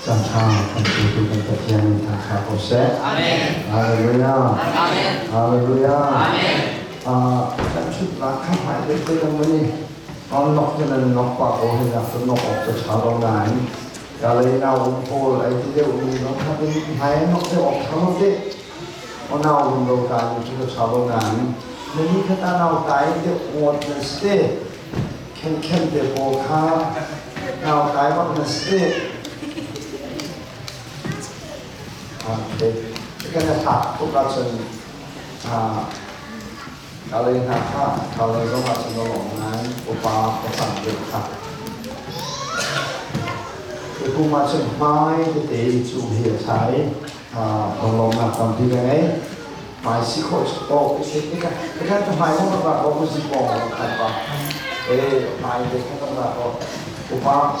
Caan ṭha kan petu kan Pathian in thangṭha ko seh. Amen. Hallelujah. Amen. Hallelujah. Amen. Kan ṭhutnak kha hmai deuh te kan vun i on nok hin an nok pah ko hin nak cun nok awk cu ṭha lo nain kalei nau um pawl ai ti deuh mi zong kha in hmai an nok deuh awk ṭha lo te. O nau um lo ta mi cu ka ṭha lo nain na ni khat ah nau tai deuh ngawt nan si te. Khen khen te pawl kha nau tai bak na si te. Okay. Kan i hlak tuk ahcun kalei hna kha kalei zong ahcun a lawm ngai upa pasang deuh kha. Tukum ahcun hmai tete i cuh hi a ṭha i lawmnak tampi ka ngei. Hmai si khawh cu awk i si tikah tikah ka hmai zong rak ko ku zipawng khat pa. Eh hmai te kha kan rak ko. Upa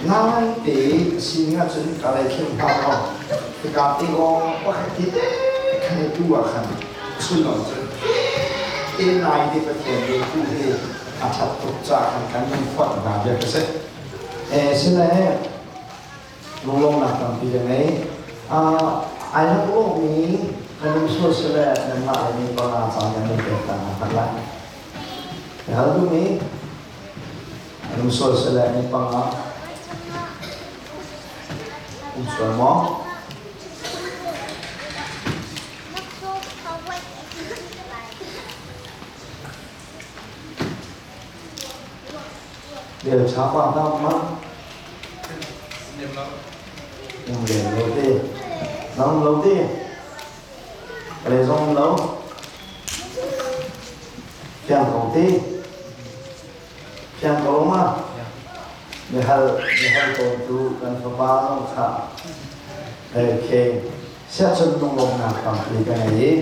Naite sining ahcun ka lei khin hna kaw hika tingawng pakhat te khan i tu ah khan chunlong cun te naite Pathian le tu hi a ṭhat tuk caah khan kan in fonh hna bia ka si. Sile lunglawmhnak tampi ka ngei. Ai rak lawmmi kan um sual sile nanmah le mi panga caan kan in pek ta hna hmanh lai. Na hal duhmi an um sual sile mi panga um sual maw? Bel chapa hna ma um len lo te nang lo te le zong lo fiang ko te fiang ko ma mihal mihal tawn tu kan fapa zong kha okay siachun lunglawmhnak tampi ka ngei i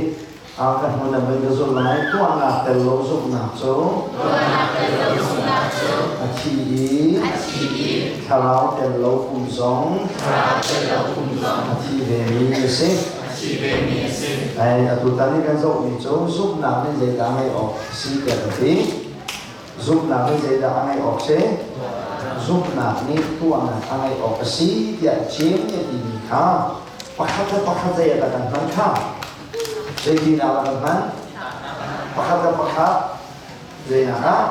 A ka hnu na voi ka zulh lai tuahnak tel lo zumhnak cu a thi i thlarau tel lo kum zong a thi vemi a si. Ai atutan i kan zohmi cu zumhnak nih zeidah ngeih awk si tiah ka ti. Zumhnak nih zeidah a ngeih awk si? Zumhnak nih tuahnak a ngeih awk a si tiah James nih a timi kha pakhat le pakhat zei ah dah kan hman kha? Zeitindah a kan hman? Pakhat le pakhat zeinak ah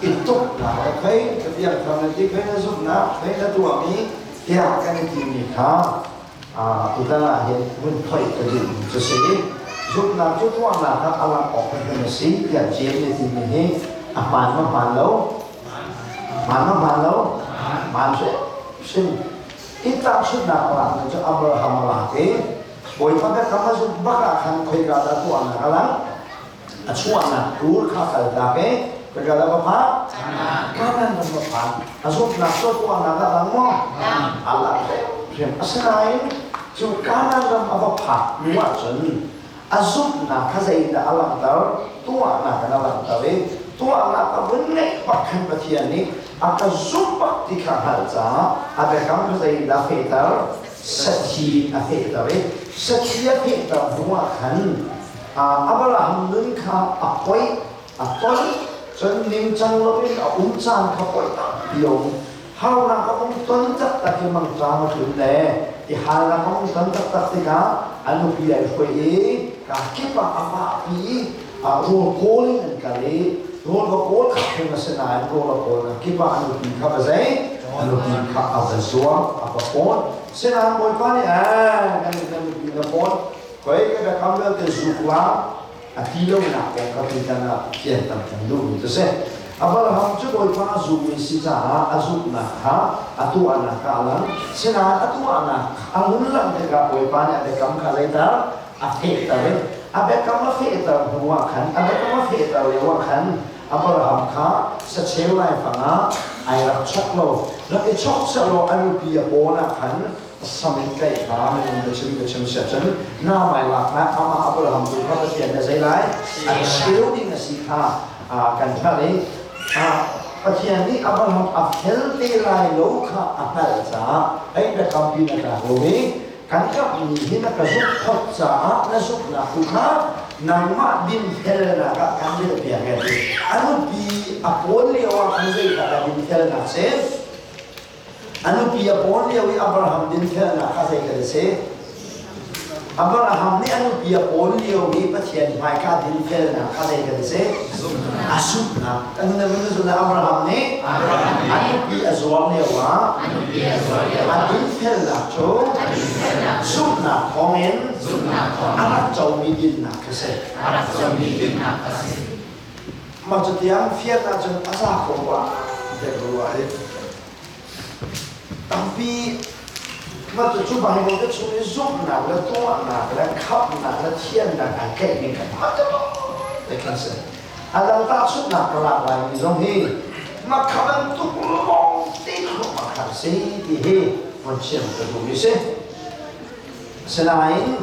i tuknak le khei ka biakthar na ti khei na zumhnak khei na tuahmi tiah kan i timi kha tutan ah hin vun phoih ka duhmi cu si. Zumhnak cu tuahnak ah a lang awk hrimhrim a si tiah James nih timi hi a hmaan ma hmaan lo? Hmaan ma hmaan lo? Hmaan hrimhrim. I tahchunhnak a lakmi cu Abraham a lak i Bawipa biakam a zumh bak ah khan khoika dah tuahnak a lang? A chuahnak ur kha kaltak i khoika dah va phak? Kanaan ram va phan. A zumhnak cu tuahnak a lang maw? A lang hrimhrim. Asinain cu Kanaan ram a va phak hnu ahcun a zumhnak kha zeidah a langhter? Tuahnak in a langhter i tuahnak a vun ngeih bak khan Pathian nih a ka zumh bak ti kha hngalh caah a biakam kha zeidah fehter? Sathi a fehter i sathi a fehter hnuah khan Abraham nun kha a poih a ton cun ningcang loin a um caan kha poih tampi a um. Harnak a um ton taktak i mangṭam a tlun le i halnak a um ton taktak tikah a nupi ai hruai i ka kip ah a vahpi i rawl kawl in an kal i rawl va kawl kha phung a si nain rawl a kawlnak kip ah a nupi kha va zei a nupi kha a va zuam a va pawn. Sinain Bawipa nih kan na nupi na pawn koi ka biakam vialte zuk la a ti lonak kong kha tutan ah fianter kan duhmi cu si. Abraham cu Bawipa a zummi si caah a zumhnak kha a tuahnak ah a lang. Sinain a tuahnak a hun langh tikah Bawipa nih a biakam kha zeidah a fehter i a biakam a fehter hnuah khan a biakam a fehter lioah khan Abraham kha sacheu laifang ah ai rak chok lo. Rak i chok sehlaw a nupi a pawn ah khan sam in tlaih hna minung ka chim ka chim sia cun na mai laknak amah Abraham tu kha Pathian na zei lai a cheu ding a si kha kan hngalh i. Pathian nih Abraham a fel te lai lo kha a hngalh caah ei biakampi na tlak lo i kan kamhmi hi na ka zumh khawt caah na zumhnak tu kha nangmah dinfelnak ah kan relpiak e. A nupi a pawl lio ah khan zeidah dah dinfelnak si? A nupi a pawn lio i Abraham dinfelnak kha zei kan si? Abraham nih a nupi a pawn lio i Pathian hmaika dinfelnak kha zei kan si? A zumhnak. Kan nun na zumhnak Abraham nih a nupi a zuar lio ah a dinfelnak cu zumhnak thawngin a rak comi dinnak kha si. Mah cu tiang fian ahcun a za ko rua tiah ka ruah i tampi mah cu Bible te chung i zumhnak le tuahnak le khamhnak le thiannak ai tlaih ning kha mah cu te khan si. A dang tahchunhnak ka lak laimi zong hi mah kha bantuk lawng te thluahmah kha si ti hi von chim ka duhmi si. Asinain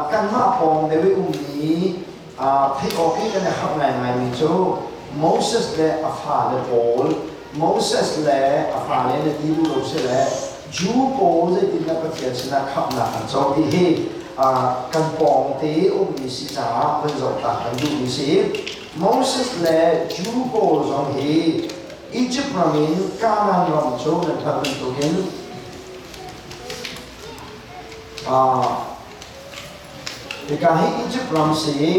kanmah pawng deuh i ummi Theih awk i kan i harh ngaingaimi cu Moses le a fale pawl, Moses le a fale na ti duh lo si le Jew pawl zeitindah Pathian sinah khamhnak an co ti hi kan pawng te i ummi si caah vun zoh ta kan duhmi si. Moses le Jew pawl zong hi Egypt ram in Canaan ram cu nan hngalh bantukin Hika hi Izipt ram si i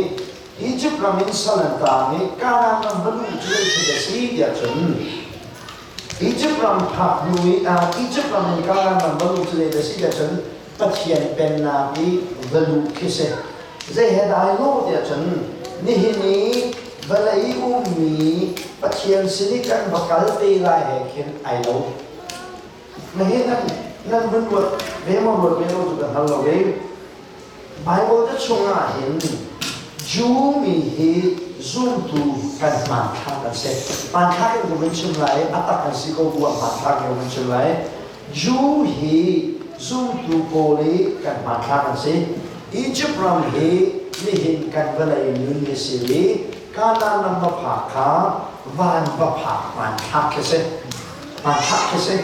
Izipt ram in sal an taang i Kanaan ram va luh cu zeithil a si tiah cun Izipt ram phak hnu i Izipt ram in Kanaan ram va luh cu zei a si tiah cun Pathian pennak i va luh khi si. Zei he dah ai lawh tiah cun nihin i vawlei ummi Pathian sin i kan va kal te lai he khin ai lo. Na hi nan nan vun ruat ve maw ruat ve lo cu ka hngal lo i Bible te chungah hin Jew mi hi zumtu kan hmanthlak an si. Hmanthlak in ka vun chim lai, a tak an si ko bu ah hmanthlak in ka vun chim lai. Jew hi zumtu pawl i kan hmanthlak an si. Egypt ram hi nihin kan vawlei nun ni si i Kanaan ram va phak kha van va phak hmanthlak khi si. Hmanthlak khi si.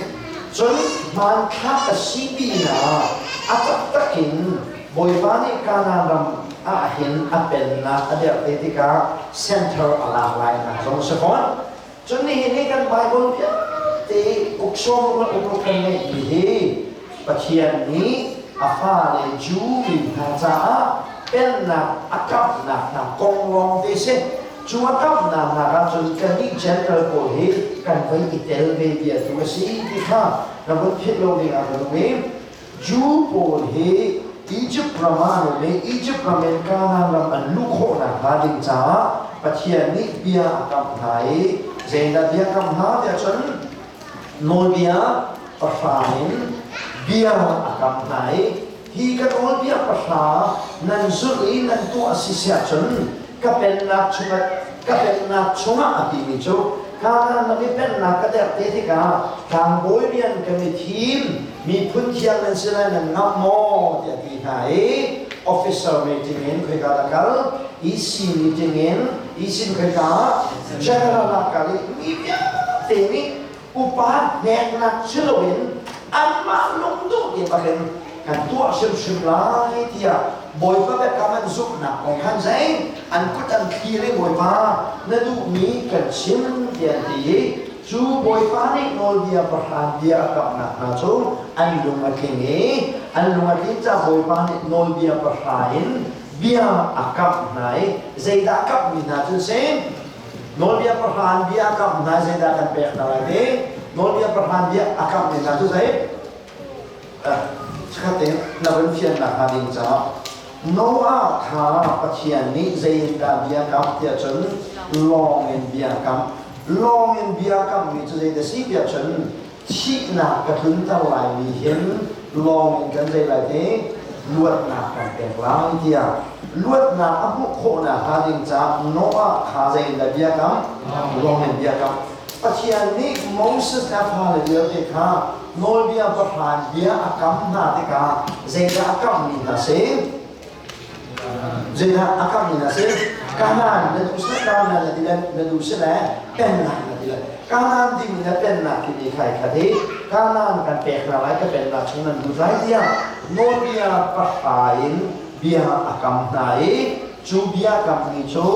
Cun hmanthlak a si pinah a taktak in Bawipa nih Kanaan ram ah hin a pennak a derh te tikah center a lak lainak zong a si fawn. Cun nihin hi kan Bible vialte uksawm le ukruk kan ngeihmi hi Pathian nih a fale Jew mi hna caah pennak a kamhnak hna kong lawng te si. Cu a kamhnak nak ahcun kannih Gentile pawl hi kan voi i tel ve bia tu a si ti kha na vun philh lo ding ah ka duh i Jew pawl hi Egypt ram ah an um i Egypt ram in Canaan ram an luh khawh nakhnga ding caah Pathian nih bia a kamh hna i zeidah bia kamh hna tiah cun nawlbia pahra in bia a kamh hna i hi ka nawlbia pahra nan zulh i nan tuah a si siah cun ka pennak chungah ka pennak chungah a timi cu Kanaan ram i pennak ka derh te tikah tlangbawi rian kan i thim miphun thiang nan si lai nan ngamh maw tiah ti hna i officer meeting in khoika dah kal EC meeting in EC khoika general ah kal i mi vialte nih upa hneknak si loin anmah lungduh te bakin kan tuah hrimhrim lai tiah Bawipa biakam an zumhnak kong khan zei an kut an thlir i Bawipa na duhmi kan chim tiah an ti i cu Bawipa nih nawlbia pahra bia a kamhnak hna cu an lung a tling i an lung a tlin caah Bawipa nih nawlbia pahra in bia a kamh hna i zeidah a kamhmi hna cu si Nawlbia pahra bia a kamh hna zeidah kan pek hna lai ti? Nawlbia pahra bia a kamh hna cu zei? Chikkhat na vun fiannak hnga ding caah Noah kha Pathian nih zeitindah bia kamh tiah cun lawng in bia kamh. Lawng in bia kamhmi cu zeidah si tiah cun thihnak ka tlunter laimi hin lawng in kan zei lai ti luatnak kan pek lai tiah luatnak a hmuh khawhnak hnga ding caah Noah kha zei in dah bia kam lawng in bia kam Pathian nih Moses le a fale vialte kha nawlbia pahra bia a kam hna tikah zeidah a kammi hna si Zeidah a kammi hna si Kanaan na duh sile Kanaan na ti le na duh sile pennak na ti le. Kanaan ding na pennak timi khai khat hi Kanaan kan pek hna lai ka pennak chung nan lut lai tiah nawlbia pahra in bia a kam hna i cu bia kammi cu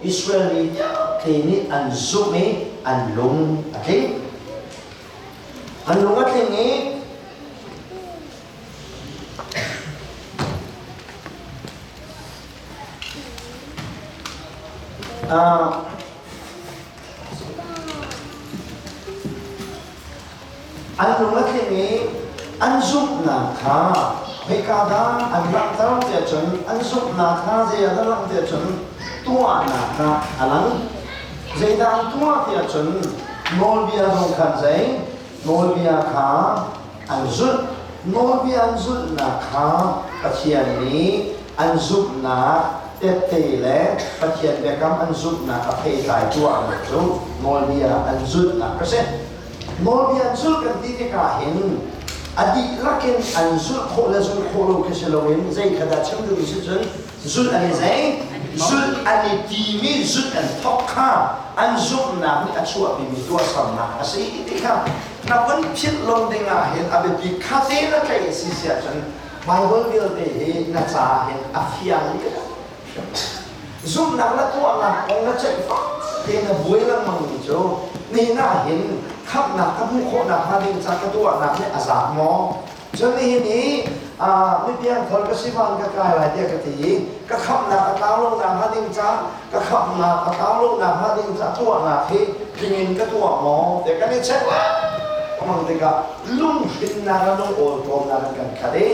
Israel mi vialte nih an zumh i an lung a tling. An lung a tling i An lung a tling i an zumhnak kha khoika dah an langhter tiah cun an zumhnak kha zei ah dah langh tiah cun tuahnak ah a lang. Zeidah an tuah tiah cun nawlbia zong khan zei nawlbia kha an zulh. Nawlbia an zulhnak kha Pathian nih an zumhnak tette le Pathian biakam an zumhnak a pheitlai tuahnak cu nawlbia an zulhnak a si. Nawlbia an zulh kan ti tikah hin a dihlak in an zulh khawh le zulh khawh lo khi si loin zei kha dah chim duhmi si cun zulh an i zei zulh an i timi zulh an thawk kha an zumhnak nih a chuahpimi tuahsernak a si ti kha na vun philh lo ding ah hin a biapi kha te na tlaih a si si ahcun Bible vialte hi na caah hin a fiang i zumhnak na tuahnak kong na ceih fak te na buai lengmang mi cu nihin ah hin khamhnak ka hmuh khawhnak hnga ding ca ka tuahnak nih a zaat maw? Cun nihin i mipiang thar ka si van ka kai lai tiah ka ti i ka khamhnak a tlau lo nak hnga ding ca ka khamhnak a tlau lo nak hnga ding ca tuahnak hi tling in ka tuah maw tiah kan i check lengmang tikah lunghrinnak le lungawl-tawmnak in kan khat i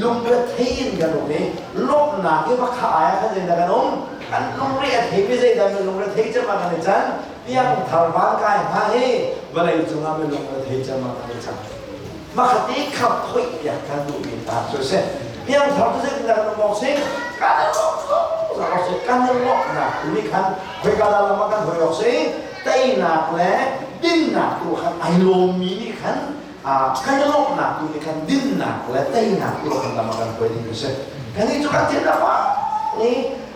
lungrethei in kan um i lawmhnak hi va kha ai ah khan zeidah kan um kan lungre a thei mi zeidah mi lungrethei cem ah kan i can piangthar van kai hnga hi vawlei cungah mi lungrethei cem ah kan i cang makhati khap khoih piak kan duhmi hna cu a si piangthar cu zeitindah kan um awk si kan i lawmh si kan i lawmhnak tu nih khan khoika dah lam ah kan hoi awk si teinak le dinnak tu khan ai lawmmi nih khan kan i lawmhnak tu nih khan dinnak le teinak tu khan lam ah kan hoi ding a si kan nih cu kan thin a fak i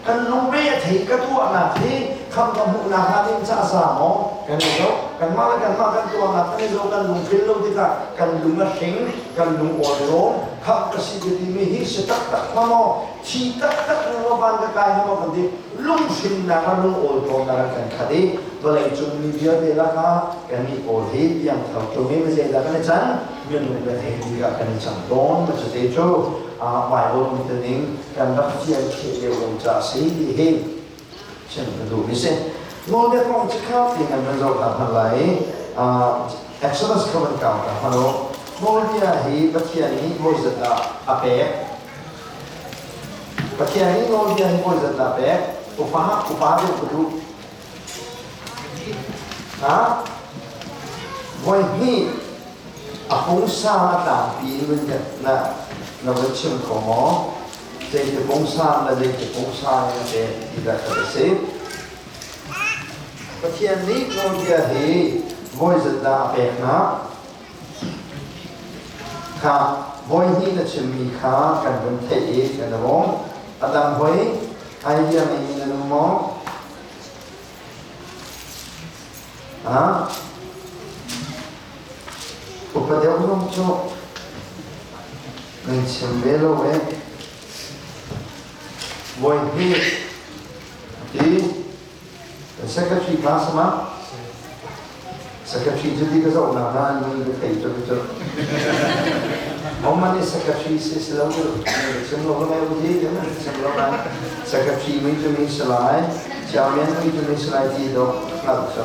kan lungre a thei ka tuahnak hi kham ka hmuhnak hnga ding ca sa maw kan i zoh kanmah le kanmah kan tuahnak kan i zoh kan lungfil lo tikah kan lung a hring kan lung awl rawm kham ka si ka timi hi si taktak hnga maw thi taktak maw van ka kai hnga maw kan ti lunghrinnak le lungawl tawmnak kan khat i vawleicung mi vialte lakah kannih pawl hi piangthar tung in zeidah kan i can minung le thei bik ah kan i cang tawn cuti cu Bible mutaning kan rak fian kheh lio lo ca si ti hi chim ka duh mi si nawlbia kong cikha ti kan van zoh ta hmanh lai i Exodus kha van kau ta hmanh u nawlbia hi Pathian nih Moses ah a pek Pathian nih nawlbia hi Moses ah pek upa upa deuh ka duh Ha? Voi hnih a pungsan a tlangpi in na na van chim kho maw? Zeiti pungsan le zeiti pungsan in a pek ti dah ka si. Pathian nih nawlbia hi voi zat dah a pek hna? Kha voi hnih na chimmi kha kan vun theih i kan i lawm. A dang hoi idea ngei in na um maw? Ah? Upa deuh zong cu nan chim ve lo eh. Voi hnih ti secretary class ma secretary cu ti ka zoh nak na an mi ka thei cu cu Moman i secretary si si lo chim lo ka mai uzi ti man chim lo na secretary mi cu mi si lai chairman mi cu mi si lai ti do hngal cu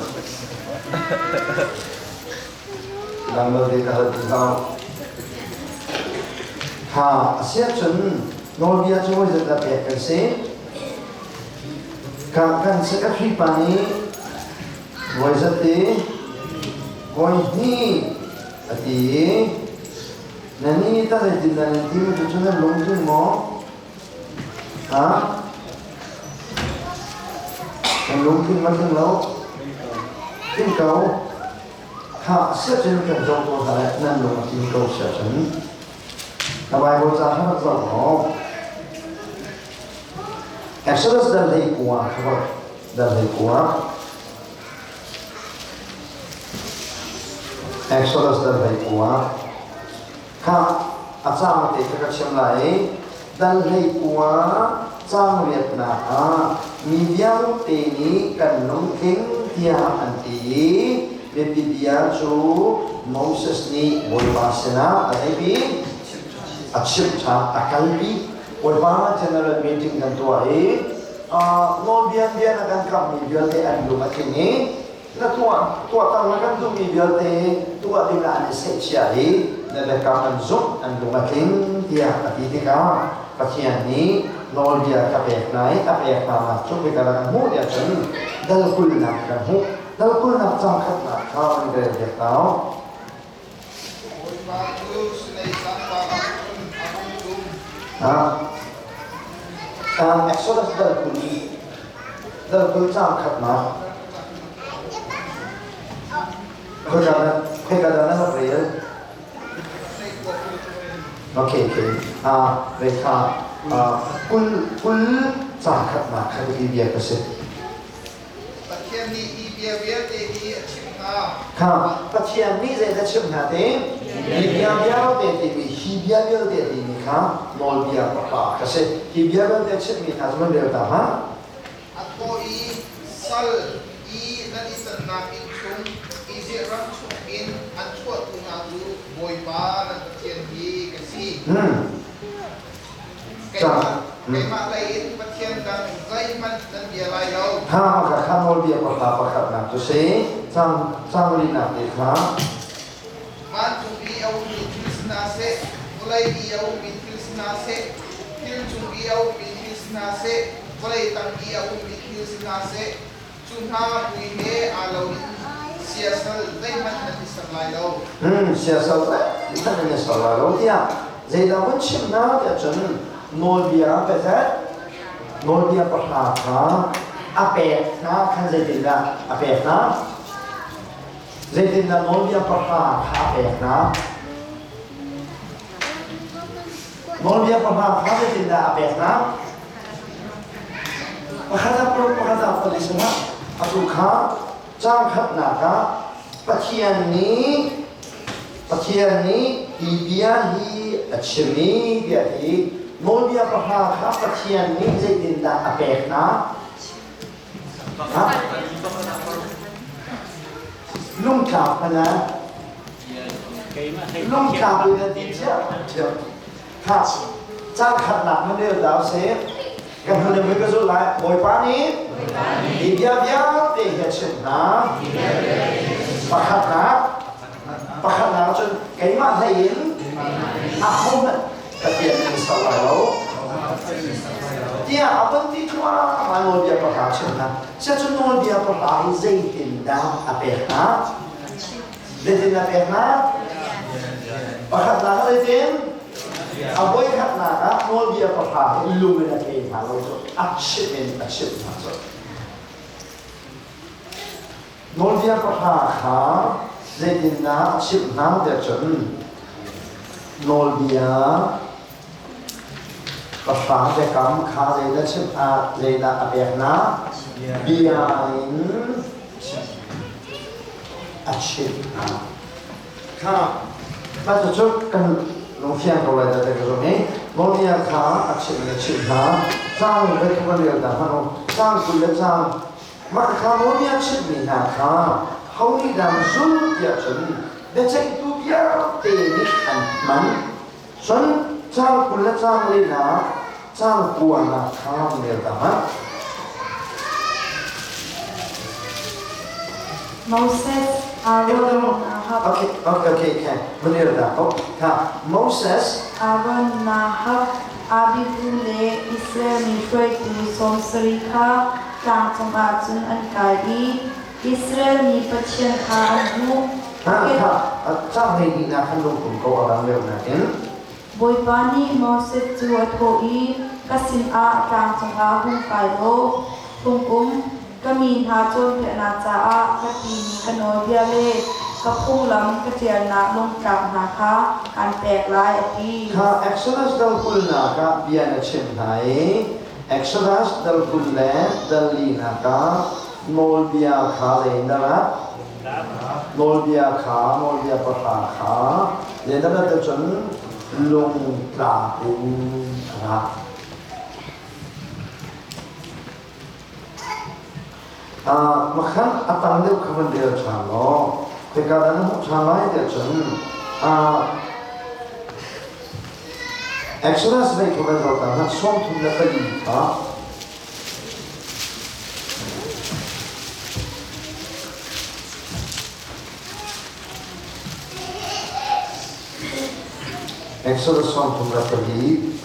dang bal te ka hal ti hau ha asiah cun nawlbia cu voi zat dah pek kan si Kan secretary pa nih voi zat voi hnih a ti i na ni ta zeitin dah nan ti mi cu nan lungtling maw? Ha? Nan lungtling ma tling lo? Tling ko. Ha, siah cun kan zoh ko hna lai nan lung a tling ko siah cun. Na Bible ca kha rak zoh maw? Exodus dal 19 kha dal 19. Exodus dal 19. Kha a cang te kha ka chim lai i dal 19 caang riatnak ah mi vialte nih kan lungtling tiah an ti i biapi bia cu Moses nih Bawipa sinah a zeipi a chimh ṭhan, a kalpi. Bawipa general meeting kan tuah i nawlbia bia na kan kamhmi vialte an lung a tling i na tuah tuahter na kan duhmi vialte tuah dingah an i sehchiah i na biakam an zumh, an lung a tling tiah a ti tikah Pathian nih nawlbia ka pek hna i a pek hnanak cu hika kan hmuh tiah cun dal 20 nak kan hmuh. Dal 20 nak cang khatnak kha kan rel piak hna. Bawipa cu Sinai tlangpar ah cun a hung ṭum. Exodus dal 20, dal 20 caang khatnak. Khoika dah na rak rel? Okay. Rekha 20 caang khatnak kha biapi bia ka si. Pathian nih hi bia vialte hi a chimh hna. Kha Pathian nih zei dah chimh hna te? Hi bia vialte timi, hi bia vialte timi kha nawlbia pahra ka si. Hi bia vialte chimhmi hna cu van rel ta hlah. A thaw i sal i nan i cannak inn chung, Izipt ram chungin an chuahtu hna cu Bawipa nan Pathian hi ka si. Keimah lei in Pathian dang zeihmanh nan bia lai lo. Kha ka kha nawlbia pahra pakhatnak cu si. Cang cang linak te kha. Vancung i a ummi thil si hna seh, vawlei i a ummi thil si hna seh, thil cung i a ummi thil si hna seh, vawlei tang i a ummi thil si hna seh, cu hna mui he aa lo in siasal zeihmanh nan i ser lai lo. Siasal zeihmanh nan i ser lai lo tiah zeidah vun chimh hna tiah cun nawlbia pezet nawlbia pahra kha a pek hna khan zeitindah a pek hna? Zeitindah nawlbia pahra kha a pek hna? Nawlbia pahra kha zeitindah a pek hna? Pakhat ah paruk, pakhat ah pali sinah atu kha caang khatnak ah Pathian nih hi bia hi a chim i bia hi nawlbia pahra kha Pathian nih zeitindah a pek hna? Lungtlak hmanh ah lungtlak in an ti ṭhiamṭhiam. Kha caan khatnak na rel dau seh. Ka hnu na ka zulh lai. Bawipa nih hi bia vialte hi a chimh hna. Pakhatnak, pakhatnak cun keimah hlei in ahohmanh Pathian in ser lai lo. Tiah a van ti thluahmah. Nawlbia pahra chimh hna. Siacun nawlbia pahra hi zeitindah a pek hna? Zeitin a pek hna? Pakhatnak ah zeitin? A voikhatnak ah nawlbia pahra hi lung in a pe hna lo cu, a chimh in a chimh hna cu. Nawlbia pahra kha zeitindah a chimh hna tiah cun nawlbia pahra biakam kha zeidah chimh ah zeidah a pek hna? Bia in a chimh hna. Kha mah cucu kan lungfiang ko lai dah ti ka zumh i nawlbia kha a chimh in a chimh hna. Caang voi thum an rel ta hmanh u. Caang 20 le caang. Mah kha nawlbia chimhmi hna kha ho nih dah zulh tiah cun biaceihtu vialte nih an hman. Cun caang 20 le caang linak, caang kuanak kha rel ta hmanh. Moses, Aaron, Nahab. Okay. Van rel ta ko. Kha Moses, Aaron, Nahab, Abihu le Israel mi hruaitu 70 kha tlang cungah cun an kai i Israel mi Pathian kha an hmuh. Ha kha caang 12 nak khan lungtum ko a dang deuh nakin. Bawipa nih Moses cu a thawh i, Ka sinah tlang cungah hung kai law, hung um, ka mi hna cawnpiaknak caah ka timi ka nawlbia le ka phunglam ka ṭialnak lungtlap hna kha kaan pek lai, a ti. Kha Exodus dal 20 nak ah bia na chimh hna i Exodus dal 20 le dal 4 nak ah nawlbia kha zei in dah? Nawlbia kha, nawlbia pahra kha zeidah cun lungtlak in a ngah. Makhan a tang deuh kha van rel ṭhan law khika dah na hmuh ṭhan lai tiah cun Exodus vei kha van zoh ta hna 34 kha. Exodus 34.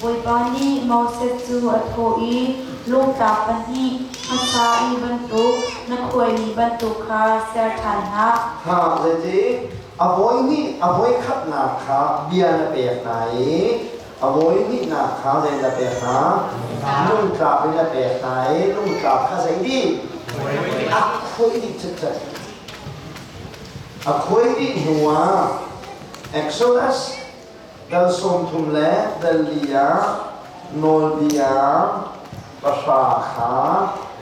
Bawipa nih Moses cu a thawh i, Lungtlak pahnih, hmasa i bantuk, na khuaimi bantuk kha ser ṭhan hlah. Ha, zeiti? A voi nih a voi khatnak kha bia na pek hna i a voi hnihnak kha zei na pek hna? Lungtlap in na pek hna i lungtlap kha zei dih? A khuai dih citcet. A khuai dih hnuah Exodus dal 30 le dal li ah nawlbia pahra kha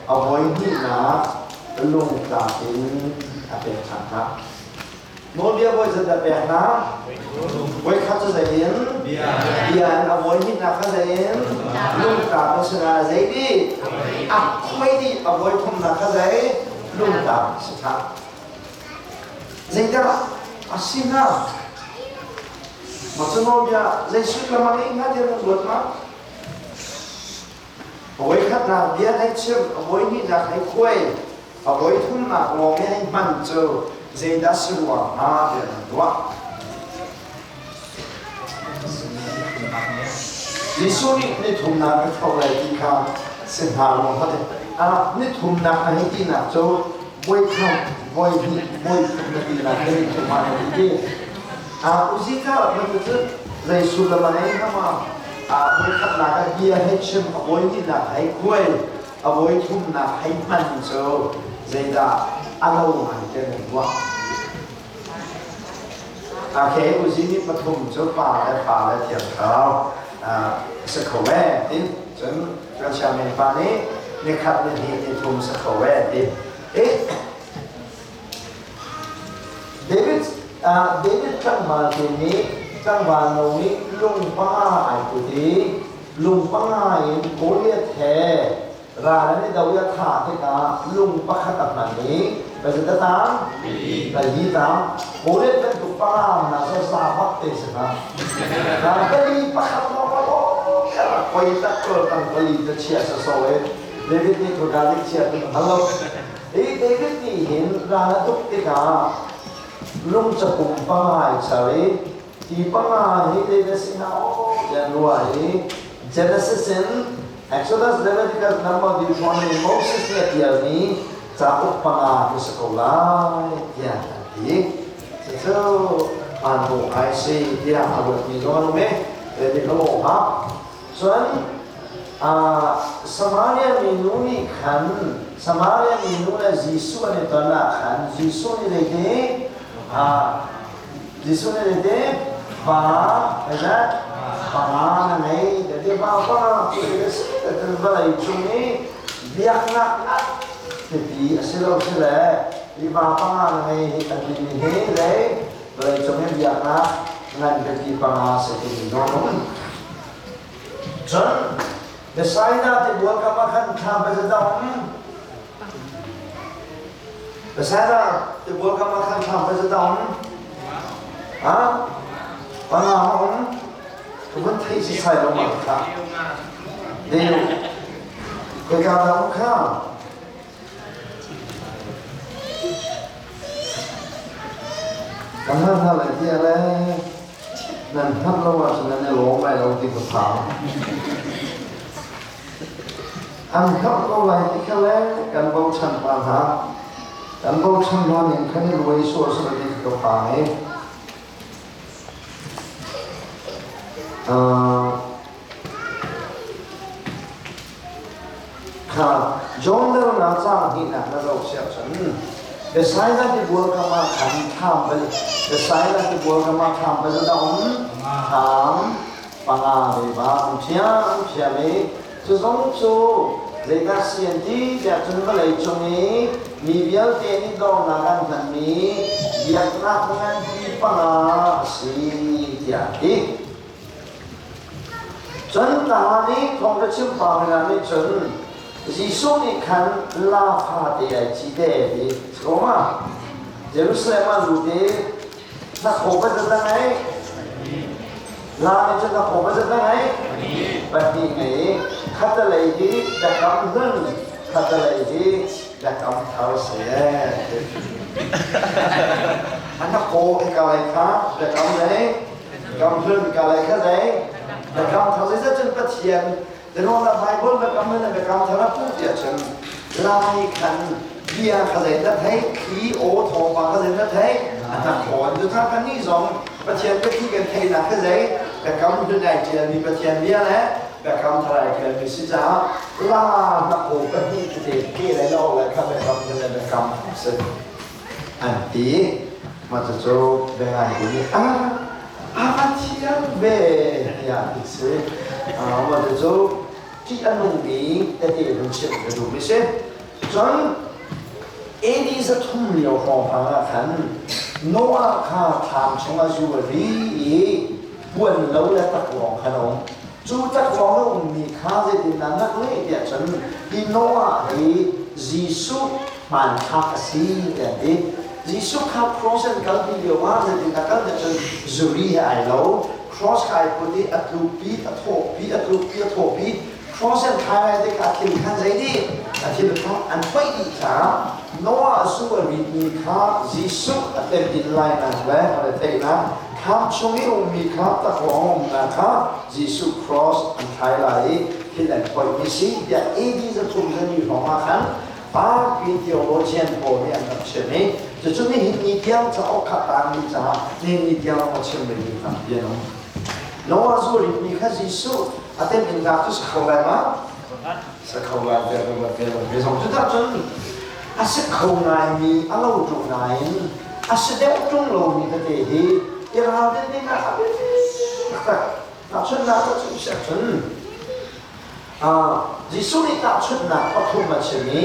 a voi hnihnak lungtlak in a pek ṭhan hna. Nawlbia voi zat dah pek hna? Voi khat cu zei in? Bia in. A voi hnihnak kha zei in? Lungtlak in sinah zei dih? A khuai dih. A voi thumnak kha zei? Lungtlak si ṭhan. Zeidah a si hnga? Mah cu nawlbia zei sullam a ngeih hnga tiah nan ruat ma? A voikhatnak bia hei chim, a voihnihnak hei khuai, a voithumnak lawng i hei hman cu zeidah si rua hnga tiah nan ruah? Jesuh nih ni thumnak ka tho lai ti kha si hna law hmanh ah ni thumnak na hei tinak cu voikhat, voihnih, voithum na tinak hi ni thum ah na ti ti. Uzi ka rak cu zei sullam a nei hnga ma? Voikhatnak ah bia hei chim, a voihnihnak hei khuai, a voithumnak hei hman cu zeidah a lo ngai te nan ruah? Okay, uzi nih pathum cu pa le fa le thiang thlarau si kho e ti. Cun kan sianginn pa nih nikhat ni hnih ni thum si kho e ti. David David tlangval te nih tlangval no nih lung panga ai put i lung panga in Goliath he ral an i do i a thah tikah lung pakhat a hman i pazit a tang pali tang Goliath bantuk panga na so sa bak te si hna pali pakhat lawng koi tak kol tang pali ta chia sa so e David nih thuka dik chia tu halo hi David nih hin ral a tuk tikah lung cakum pangai char i Hi panga hi zeidah si hnga aw tiah an ruah i Genesis in Exodus, Leviticus, Number, Deuteronomy, Moses nih a ṭialmi cauk panga cu si ko lai tiah an ti. Cucu hmaan dawh ngai si tiah a ruatmi zong an um i David a lawh hna. Cun Samaria minu nih khan Samaria minu le Jesuh an i ton ah khan Jesuh nih zeiti Jesuh nih zeiti va zeizat panga na ngei ti va panga cu a si ti vawlei cung i biaknak pipi a si lo si le hi va panga na ngei hi kan timi hi lei vawlei cung i biaknak ngan pipi panga si timi zong a um. Cun Bethsaida tibual kam ah khan thla va dong. Bethsaida tibual kam ah khan thla va dong. Ha? Panga ma um? Ka vun thei si sai lo ma kha. Deu. Khoi ka dah um kha? Kan hal hna lai tiah le nan hngalh lo ahcun nan i lawm lai lo ti ka phang. An hngalh ko lai ti kha le kan bochan pa hna. Kan bochan hna ning khan i luai sual sal ti ka phang i. Kha John na caang hnihnak na zoh siah cun Bethsaida tibual kam ah khan thlam bal Bethsaida tibual kam ah thlam bal a um thlam panga ve ba an thiam thiam i cu zong cu Zeidah si an ti tiah cun vawlei cung i mi vialte nih dornak an hmanmi biaknak nganpi panga a si tiah a ti. Cun ta nih thawngṭha chim pa nih cun Jesuh nih khan laa fate ai ci te ti si ko ma? Jerusalem ah lut i na khaw pa zat ngei la nih cun na khaw pa zat ngei pahnih ngei khatalei hi biakam hlun, khatalei hi biakam thar si an na khaw ka lei kha biakam lei kam hlun ka lei kha zei biakam thar zei cun Pathian Zeruang dah Bible biakam in biakam thar a puh tiah cun lai khan bia kha zei na theih thli aw thawngpang kha zei na theih a hna khawn cu tha kan nih zong Pathian biathli kan theihnak kha zei biakam hlun ai ṭialmi Pathian bia le biakam thar ai ṭialmi si caah la na aw pahnih tete ke le lo le kha biakam hlun le biakam si an ti. Mah cucu biangai nih a a va thiam ve tiah ti si. Mah cucu ṭih a nungmi tete hun chimh ka duhmi si. Cun AD 300 lio hrawnghrang ah khan Noah kha thlam chungah zu a ri i puan lo le taklawng khan a um. Cu taklawng a ummi kha zeitindah nak leh tiah cun hi Noah hi Jesuh hmanthlak a si tiah an ti. Jesuh kha cross an kalpi lio ah zeitindah kal tiah cun zuri he ai lo. Cross kha ai put i a tlukpi, a thawhpi, a tlukpi, a thawhpi. Cross an thlai lai tikah a thil khan zei dih? A thil kha an phoih dih caah Noah zu a ritmi kha Jesuh a temhin lainak le a retheihnak thlam chung i ummi kha taklawng umnak kha Jesuh cross an thlai lai i thil an phoihmi si tiah AD 300 hrawng ah khan Parpi theologian pawl nih an rak chim i cucu nihin ni tiang cauk kha taangmi caah nihin ni tiang a chim rihmi tampi an um. Noah zu ritmi kha Jesuh a temhinnak cu si kho lai ma? Si kho lai tiah ka ruat ve lo ve zong. Cutak cun a si kho ngaimi a lo ṭung nain a si deuh ṭung lomi tete hi i ralrin ding ah a biapi taktak. Tahchunhnak ka chim siah cun Jesuh nih tahchunhnak pathum a chim i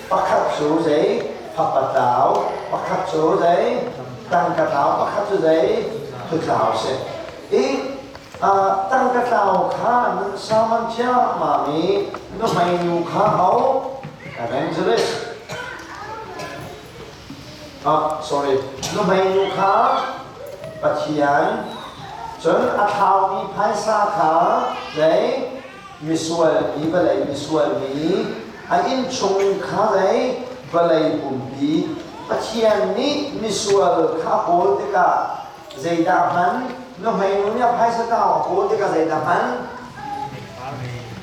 pakhat cu zei fapa tlau, pakhat cu zei tangka tlau, pakhat cu zei tutlau a si. I tangka tlau kha nun saman ciammam i nuhmei nu kha ho evangelist sorry nuhmei nu kha Pathian cun a thlaumi phaisa kha zei misual mi vawlei misual mi a innchung kha lei vawlei pumpi Pathian nih misual kha a kawl tikah zeidah hman nuhmei nu nih a phaisa tau a kawl tikah zeidah hman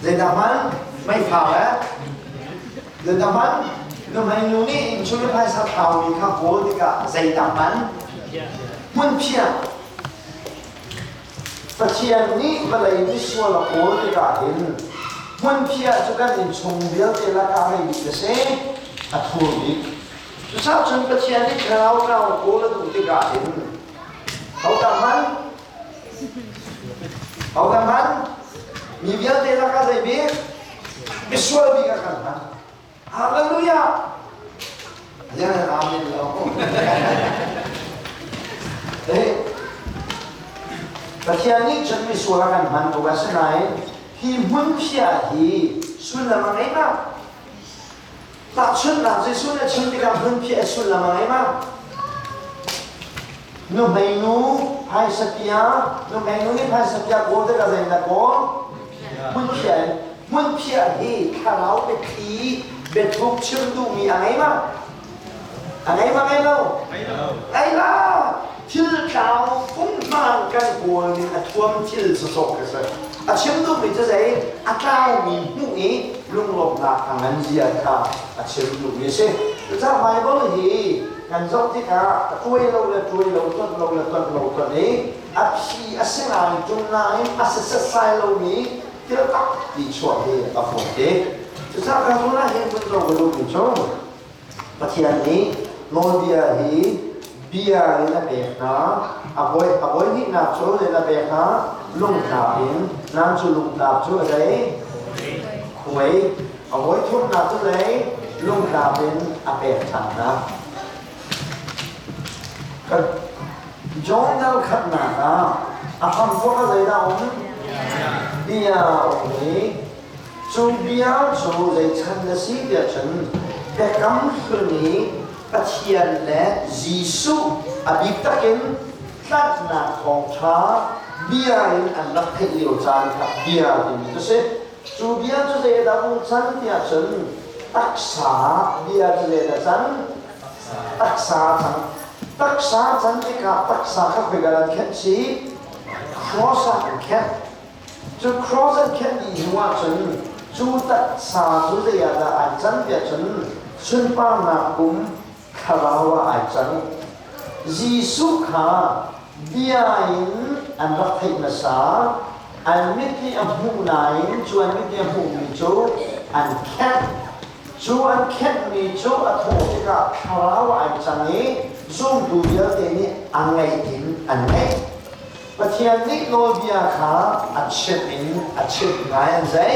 zeidah hman meifar eh zeidah hman nuhmei nu nih innchung i phaisa thaumi kha kawl tikah zeidah hman hmunphiah. Pathian nih vawlei misual a kawl tikah hin hmunphiah cu kan innchung vialte lakah rei bik a si, a thur bik. Cucaah cun Pathian nih thlarau tlau kawl a duh tikah hin hodah hman? Hodah hman? Mi vialte lakah zei bik? Misual bik a kan hman. Hallelujah! Yan amen lo. Eh, Pathian nih cun misual a kan hman ko asinain hi hmunphiah hi sullam a ngei ma? Tahchunhnak Jesuh nih a chim tikah hmunphiah sullam a ngei ma? Nuhmei nu phaisa pia, nuhmei nu nih phaisa pia kawl tikah zeidah kawl? Hmunphiah in hmunphiah hi thlarau biathli biathuk chim duhmi a ngei ma? A ngei ma ngei lo? Ngei lo. Thil tlau punghman kan kawl ning a thuam thil sawsawh ka si. A chim duhmi cu zei? A tlaumi hmuh i lunglawmhnak a ngan zia kha a chim duhmi a si. Cucaah Baibal hi kan zoh tikah tuai lo le tuai lo, tonh lo le tonh lo tonh i a phi a si ngai ṭung nain a si setsai lomi thil tampi chuah hi a fawi te. Cucaah ka zawn ah hin vun zoh ka duhmi cu Pathian nih nawlbia hi bia in a pek hna. A voi hnihnak cu in a pek hna lungtlap in. Nan cu lungtlap cu a zei? Khuai. A voi thumnak cu lei lungtlap in a pek ṭhan hna. John dal khatnak ah a hramthawk ah zeidah a um? Bia a um i cu bia cu zeichan na si tiah cun biakam hlun i Pathian le Jesuh a bik takin tlanhnak thawngṭha bia in an rak theih lio caan kha bia timi cu si. Cu bia cu zeidah a um cang tiah cun taksa bia cu zeidah cang? Taksa cang. Taksa can tikah taksa kha khoika an khenh si? Cross ah an khenh. Cu cross an khenh dih hnu ahcun cu taksa cu zei ah dah ai can tiah cun sunparnak kum thlarau ah ai cang. Jesuh kha bia in an rak theih hmasa, an mit nih a hmuh nain cu an mit nih a hmuhmi cu an khenh. Cu an khenhmi cu a thawh tikah thlarau ai cang i zumtu vialte nih a ngaih in an ngaih. Pathian nih nawlbia kha a chimh in a chimh ngai an zei?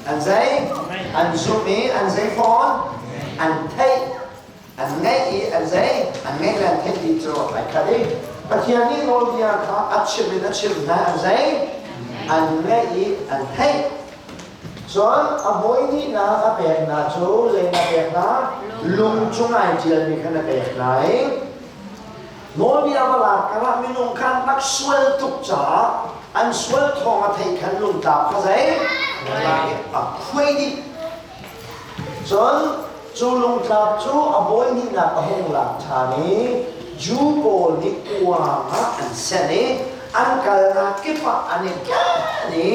An zei? An zumh i an zei fawn? An theih. An ngaih i an zei? An ngaih le an theih ti cu ai khat i Pathian nih nawlbia kha a chimh in a chimh hna an zei? An ngaih i an theih. Cun a hawi nihnak a pek hna cu zei na pek hna? Lung cung ai ṭialmi kha na pek hna i Nawlbia va lak karah minung kha an rak sual tuk caah an sual thawng a theih khan lungtlap kha zei? A khuai dih. Cun cu lungtlap cu a bawi nihnak a hung lak ṭhan i Jew pawl nih kuang ah an senh i an kalnak kip ah an i ken i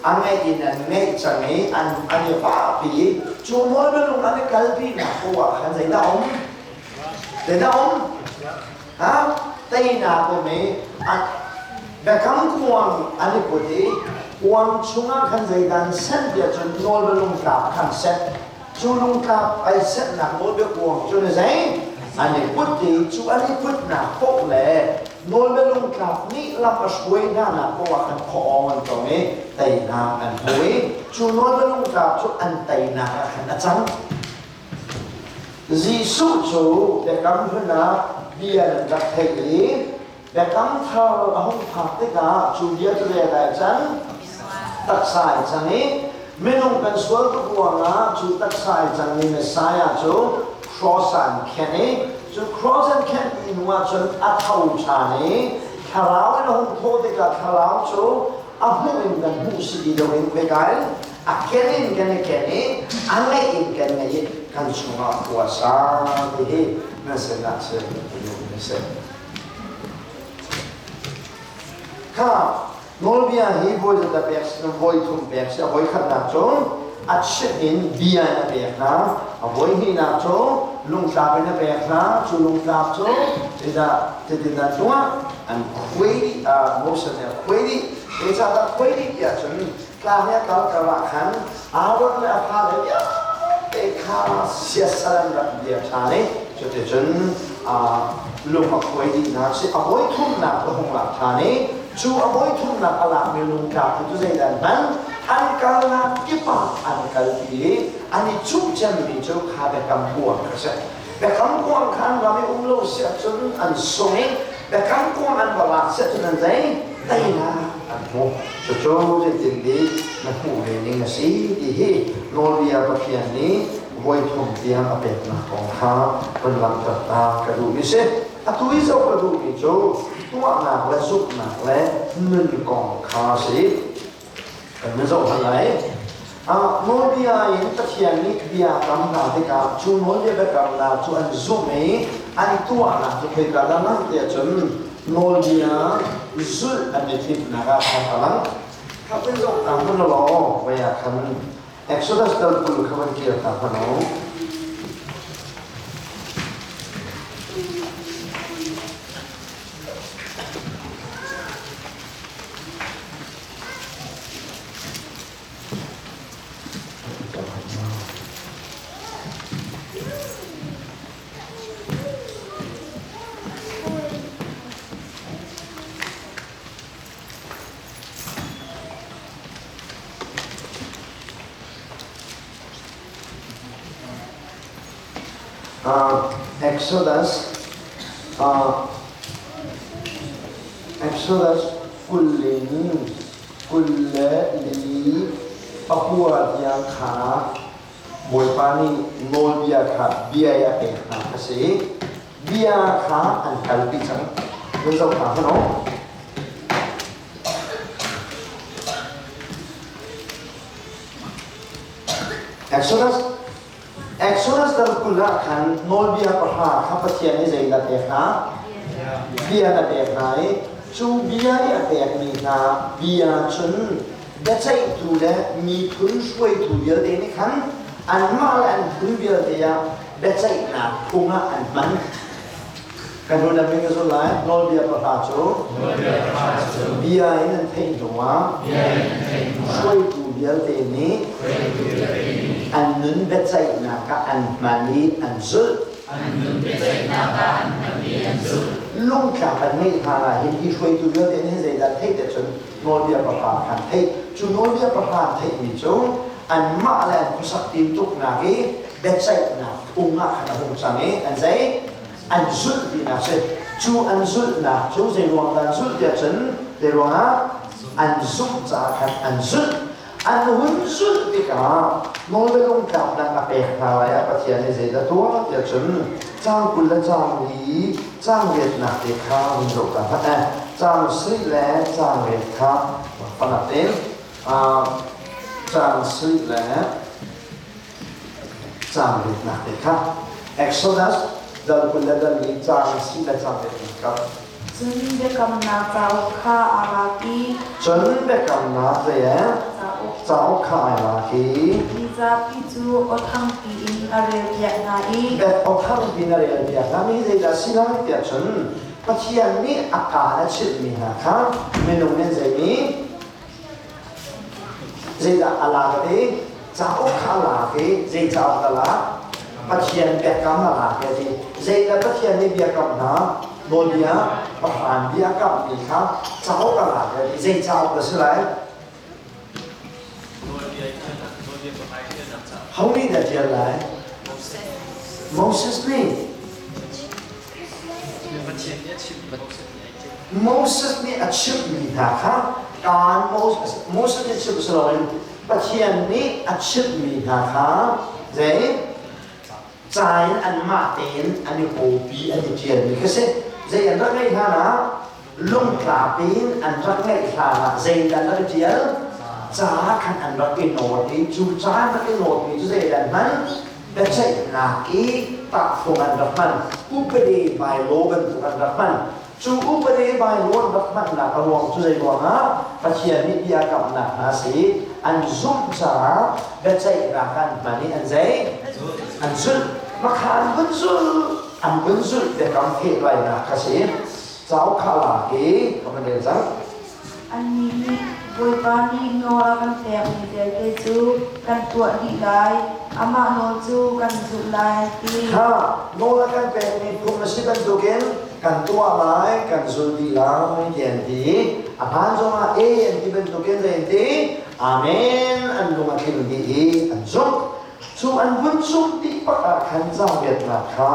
a ngeih in an ngeih cang i an i vahpi i cu nawlbialung an i kalpinak poah ah khan zeidah a um? Zeidah a um? Ha? Teinak um i biakam kuang an i put i kuang chungah khan zeidah an senh tiah cun nawlbialung tlap khan senh. Cu lungtlap ai senhnak nawlbia kuang cu na zei? An i put i cu an i putnak paoh le nawlbia lungtlap nih lam a hruai hnanak paoh ah khan khuaawng an tong i teinak an hmu i cu nawlbia lungtlap cu an teinak ah khan a cang. Jesuh cu biakam hlun ah bia nan rak theih i biakam thar a hung phak tikah cu bia cu zei dah cang? Taksa ai cang i minung kan sual tuk ruangah cu taksa ai cangmi Messiah cu cross ah an khenh i cu cross an khenh ti hnu ah cun a tho ṭhan i thlarau in a hung thawh tikah thlarau cu a hmuh in kan hmuh si ti loin khoika in a ken in kan i ken i a ngeih in kan ngeih i kan chungah khua sa ti hi nan sinah si na si. Kha nawlbia hi voi zat a pek si voi thum pek si a voi khatnak cu a chimh in bia in a pek hna a voi hnihnak cu lungtlap in a pek hna cu lungtlap cu zeidah titin an tuah an khuai dih Moses nih a khuai dih zeicahdah khuai dih tiah cun tlang i a kal kar ah khan Aaron le a fale vialte kha siasal an rak bia ṭhan i cuticun lung a khuai dih hna si a voi thumnak a hung lak ṭhan i cu a voi thumnak a lakmi lungtlak cu zeidah an hman an kalnak kip ah an kalpi i an i cuh cemmi cu kha biakam kuang kha si biakam kuang kha an ram i um lo si ahcun an sung i biakam kuang an va lak si ahcun an zei teinak an hmu cucu zeitin na hmuh ve ning a si ti hi nawlbia Pathian nih voi thum tiang a peknak kong kha vun langhter ta ka duhmi si. Atu i zoh ka duhmi cu tuahnak le zumhnak le nun kong kha a si. Kan nan zoh hna lai. Nawlbia in Pathian nih bia kam hna tikah cu nawlbia biakamnak cu an zumh i an tuahnak cu khoika dah lang tiah cun nawlbia zulh an i timhnak ah khan a lang. Kha kan zoh ta hmanh law voi ah khan Exodus dal 20 kha van kir ta hmanh u. Exodus Exodus 20 in 24 tiang kha Bawipa nih nawlbia kha bia i a pek hna a si. Bia kha an kalpi cang. Nan zoh hna hmanh u. Exodus Exodus dal 20 ah khan nawlbia pahra kha Pathian nih zeidah a pek hna? Bia a pek hna i cu bia i a pekmi hna bia cun biaceihtu le miphun hruaitu vialte nih khan anmah le an phun vialte ah biaceihnak phung ah an hman. Kan hun lam in ka zul lai. Nawlbia pahra cu bia in an theih hnuah hruaitu vialte nih an nun biaceihnak ah an hman i an zulh. Lungtlak an ngeih hna lai hin hi hruaitu vialte nih zeidah theih te cun nawlbia pahra khan theih. Cu nawlbia pahra an theihmi cu anmah le an khuasak tintuknak i biaceihnak phung ah khan a hung cang i an zei an zulh tinak si. Cu an zulhnak cu zei ruang dah an zulh tiah cun zei ruangah an zumh caah khan an zulh. An hun zulh tikah nawlbia lungtlaknak a pek hna lai ah Pathian nih zeidah tuah tiah cun caang 20 le caang li caang riatnak te kha hun zoh ta hmanh eh. Caang sarih le caang riat kha pangat in caang sarih le caang riatnak te kha Exodus dal 20 le dal li caang sarih le caang riatnak kha. Cun biakamnak cauk kha aa lak i Cun biakamnak zei cauk kha ai lak i mi zapi cu aw thangpi in a relpiak hna i aw thangpi in a relpiak hna mi zeidah si lai tiah cun Pathian nih a kaan a chimhmi hna kha minung nih zeimi Zeidah a lak i cauk kha a lak i zei cauk a lak? Pathian biakam a lak a ti. Zeidah Pathian nih biakam hna? Nawlbia pahran bia kammi kha cauk a lak a ti. Zei cauk a si lai? Ho nih dah ṭial lai? Moses nih. Moses nih a chimhmi hna kha kaan Moses nih chimh si loin Pathian nih a chimhmi hna kha zei ca in anmah tein an i kawpi an i ṭialmi kha si. Zei an rak ngeih hlan ah lungtlap in an rak ngeih hlan ah zeidah an rak i ṭial? Ca khan an rak i nawt i cu ca an rak i nawtmi cu zeidah an hman? Biaceihnak i tahfung an rak hman. Upadi bylaw bantuk an rak hman. Cu upadi bylaw an rak hmannak a ruang cu zei ruangah Pathian nih bia kamhnak hna si an zumh caah biaceihnak an hman i an zei? An zulh. Makha an vun zulh. An vun zulh biakam phehlainak kha si. Cauk kha lak i ka van rel cang. Annih nih Bawipa nih nawl a kan pekmi vialte cu kan tuah dih lai, amah nawl cu kan zulh lai, an ti. Kha nawl a kan pekmi phung a si bantukin kan tuah lai, kan zul dih lai ti an ti. A hmaan zongah e an ti bantukin zei an ti? Amen an lung a tling dih i an zumh. Cu an vun zumh dih bak ah khan zaangriatnak kha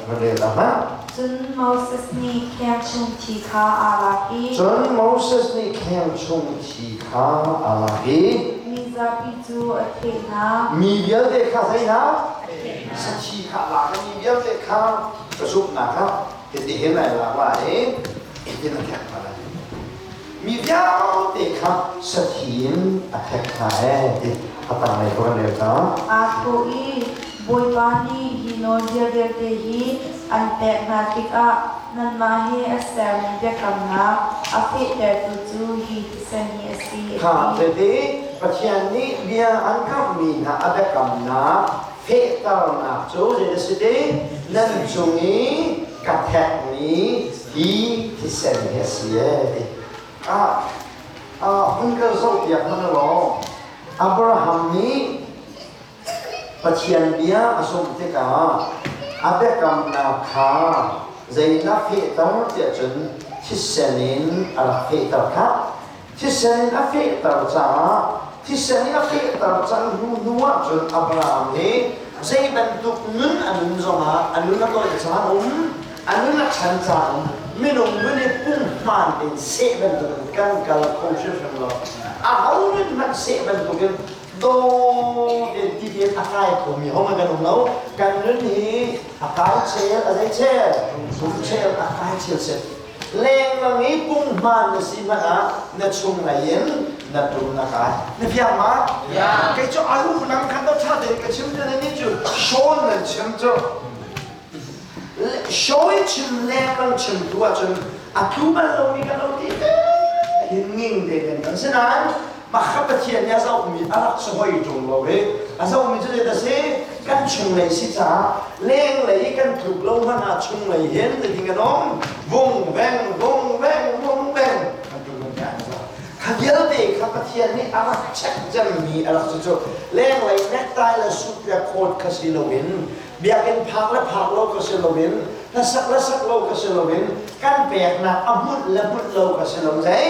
va rel ah hmanh. Cun Moses nih kheng chung thi kha aa lak i Cun Moses nih kheng chung thi kha aa lak i mi zapi cu a theh hna. Mi vialte kha zei hna? Sathi kha a lak i mi vialte kha ka zumhnak ah hitihin ai lak lai i hitin a thek hna lai. Mi vialte kha sathi in a thek hna ee ti a tanglei ko kan rel cang. Aa thawh i Bawipa nih hi nawlbia vialte hi an pek hna tikah nanmah he a sermi biakamnak a fehtertu cu hi thisen hi a si, a Kha ti. tete Pathian nih bia an kamhmi hna a biakamnak fehternak cu zei a si ti? Nan cung i ka thekmi hi thisen hi a si ee ti. Ah, ah hun kan zohpiak hmanh law Abraham nih Pathian bia a zumh tikah a biakamnak kha zeidah fehter tiah cun thisen in a rak fehter khah. Thisen in a fehter caah thisen in a fehter cang hnu hnu ahcun Abraham nih Zei bantuk nun a nun zongah a nun a tawi caan um, a nun a ṭhan caan um, minung nun i punghman tein seh bantukin kan kal kho hrimhrim lo. Aho nun hmanh seh bantukin dawt in ti tein a kai khomi hong kan um lo. Kan nun hi a kai chel, a zei chel, rum chel, a kai chel set. Lengmang i punghman na si hmanh ah na chunglei in na tum na kai. Na fiang ma? Kei cu aru nang khan to ṭha tein ka chim te ni cu Sean nan chim cu. Shawi chim lengmang chim tu ahcun a tlu bal lomi kan lo ti te hin nging te kan kan sinain makha Pathian nih a zohmi a rak si hoi ṭung lo i a zohmi cu zeidah si kan chunglei si caah lenglei kan tluk lo hmanh ah chunglei hin zeitin kan um vung veng vung veng vung veng kan tluk lo tiah an zoh kha vialte kha Pathian nih a rak check cemmi a rak si cu lenglei necktie le suit le coat kha si loin biakinn phak le phak lo ka si loin hlasak le sak lo ka si loin kan peknak a hmunh le hmunh lo ka si lo zei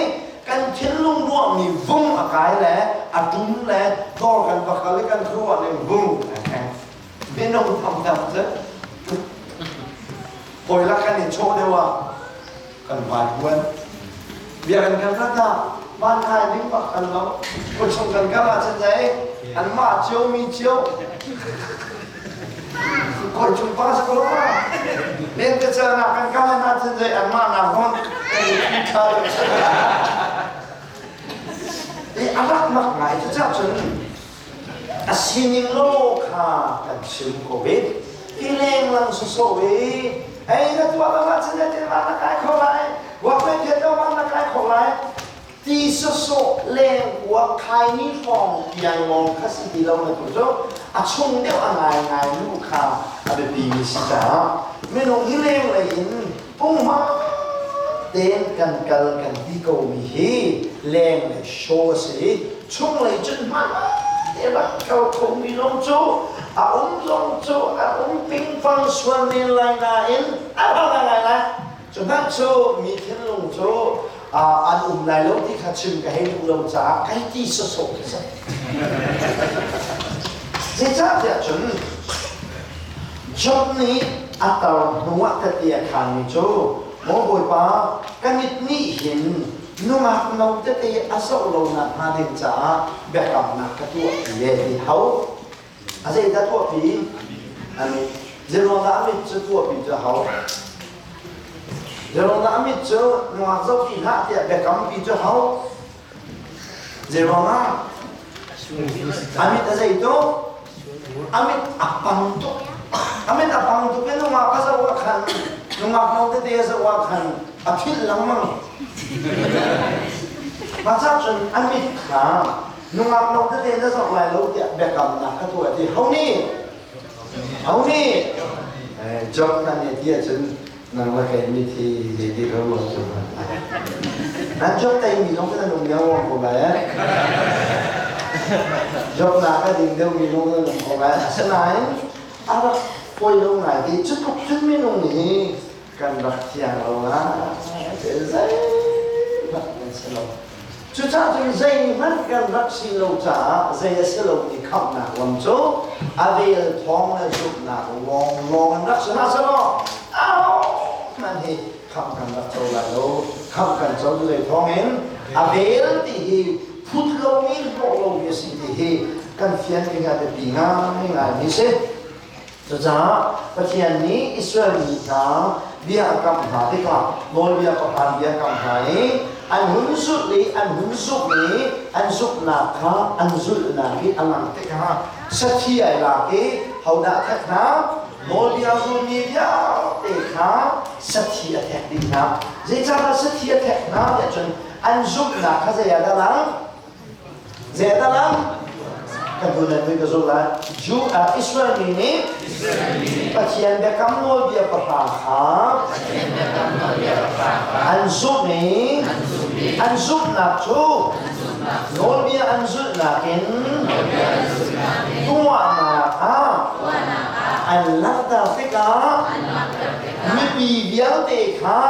kan thinlung ruahmi vung a kai le a tum le dawr kan va kal i kan khuaruah ning vung a kheng minung thamtham cu hawi lak kan i chawh deuh ah kan vai buan biakinn kan rat ah van kai ding bak kan lo khuachung kan kal ahcun zei anmah cio mi cio khuachung pa sa ko lentecelnak kan kal ahcun zei anmah nak hon kan i i a rak mak ngai cu cun a sining lo kha kan chim ko ve ti lenglang sawsawh i ei na tuah lo ahcun na tin na kai kho lai wak na phiat lo na kai kho lai ti sawsawh leng kuak khai ni hrawng tiang lawng kha si ti lo na tu cu a chung deuh a ngai ngai lu kha a biapi mi si caah minung hi lenglei in punghma tein kan kal kan ti ko mi hi lenglei show a si chunglei cun hmaan te rak kal khomi zong cu a um zong cu a um pingpang sual men lai nain a hla ngai lai lai cu hmanh cu mi thinlung cu an um lai lo ti kha chim ka hei duh lo caah kai ti sawsawh khi si zeicahtiah cun Job nih a tar hnuah tete a khanmi cu maw Bawipa ka mit nih hin nungak no tete a zoh lo nakhnga ding caah biakamnak ka tuahpi e ti hau. A zeidah tuahpi? A mit. Zeiruangah a mit cu tuahpi cu a hau? Zeiruangah a mit cu nungak zoh ti hlah tiah biakampi cu hau? Zeiruangah? A mit a zei tuk? A mit a pang tuk. A mit a pang tuk i nungak a zoh ah khan nungak no tete a zoh ah khan a philh lengmang. Mah cah cun a mit kha nungak no tete na zoh lai lo tiah biakamnak ka tuah ti. Ho nih? Ho nih? Job na nih ti ahcun nang le kei mit hi zeiti ka ruah cu. Nan job tei mi zong nan um lio ko lai eh. Job nak a ding deuh mi zong nan um ko lai. Asinain a rak poi lo ngai ti cu tluk cun minung hi kan rak thiang lo ah zeihmanh kan si lo. Cucaah cun zeihmanh kan rak si lo caah zei a si lomi khamhnak lam cu a vel thawng le zumhnak lawnglawng in rak si hna selaw ahohmanh hi khamh kan rak co lai lo. Khamh kan co cu zei thawng in a vel ti hi phut lomi hlawh lomi a si ti hi kan fian ding ah biapi ngaingai mi si. Cucaah Pathian nih Israel mi hna bia a kamh hna tikah nawlbia pakhat bia a kamh hna i an hun zulh i an hun zumh i an zumhnak kha an zulhnak i a lang tikah sathi ai lak i hodah a thek hna? Nawlbia zulmi vialte kha sathi a thek dih hna. Zeicahdah sathi a thek hna tiah cun an zumhnak kha zei ah dah lang? Zeidah kan tunan mui ka zul lai. Jew Israel mi nih Pathian biakam nawlbia pahra kha an zumh i an zumhnak cu nawlbia an zulhnak in tuahnak ah an langhter tikah mipi vialte kha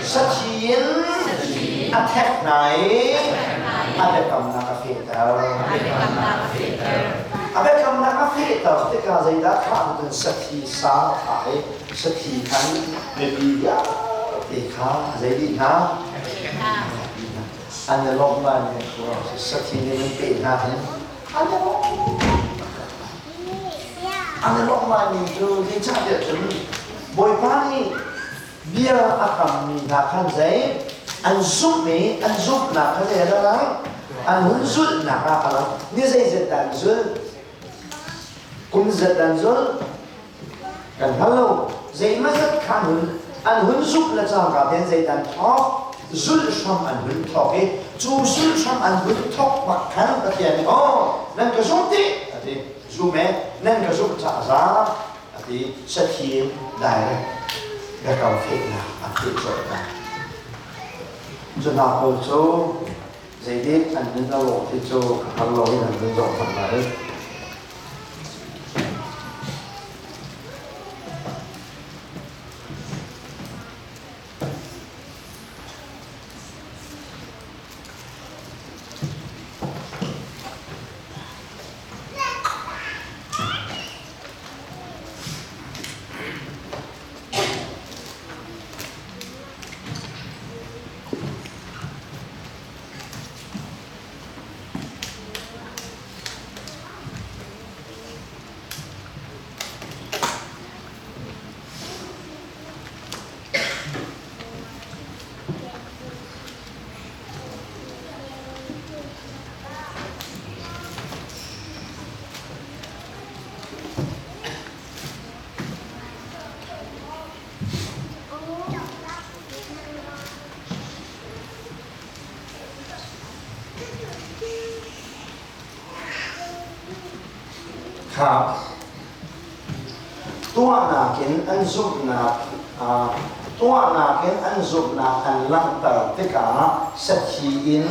sathi in a thek hna i a biakamnak a fehter. A biakamnak a fehter tikah zeidah thah cun sathi sa a thah i sathi khan mipi vialte kha zei dih hna? An i lawmh lai mi sathi nih an peh hna hin an i lawm. An i lawmh lai mi cu zeicahtiah cun Bawipa nih bia a kammi hna khan zei an zumh i an zumhnak kha zei a lang? An hun zulhnak ah a lang. Ni zeizat dah an zulh? Kum zat an zulh? Kan hngal lo. Zeimazat kha an hun zumh le cangka ten zeidah an thawk? Zulh hram an hun thawk i cu zulh hram an hun thawk bak khan Pathian nih aw nan ka zumh tih a ti. Zum e nan ka zumh caah za a ti. Sathim direct biakam fehnak a feh colh hna. Cu hna pawl cu zeidik an nun a lawh ti cu ka hngal lo in an nun zong hmanh lai. Kha tuahnak in an zumhnak tuahnak in an zumhnak an langhter tikah sathi in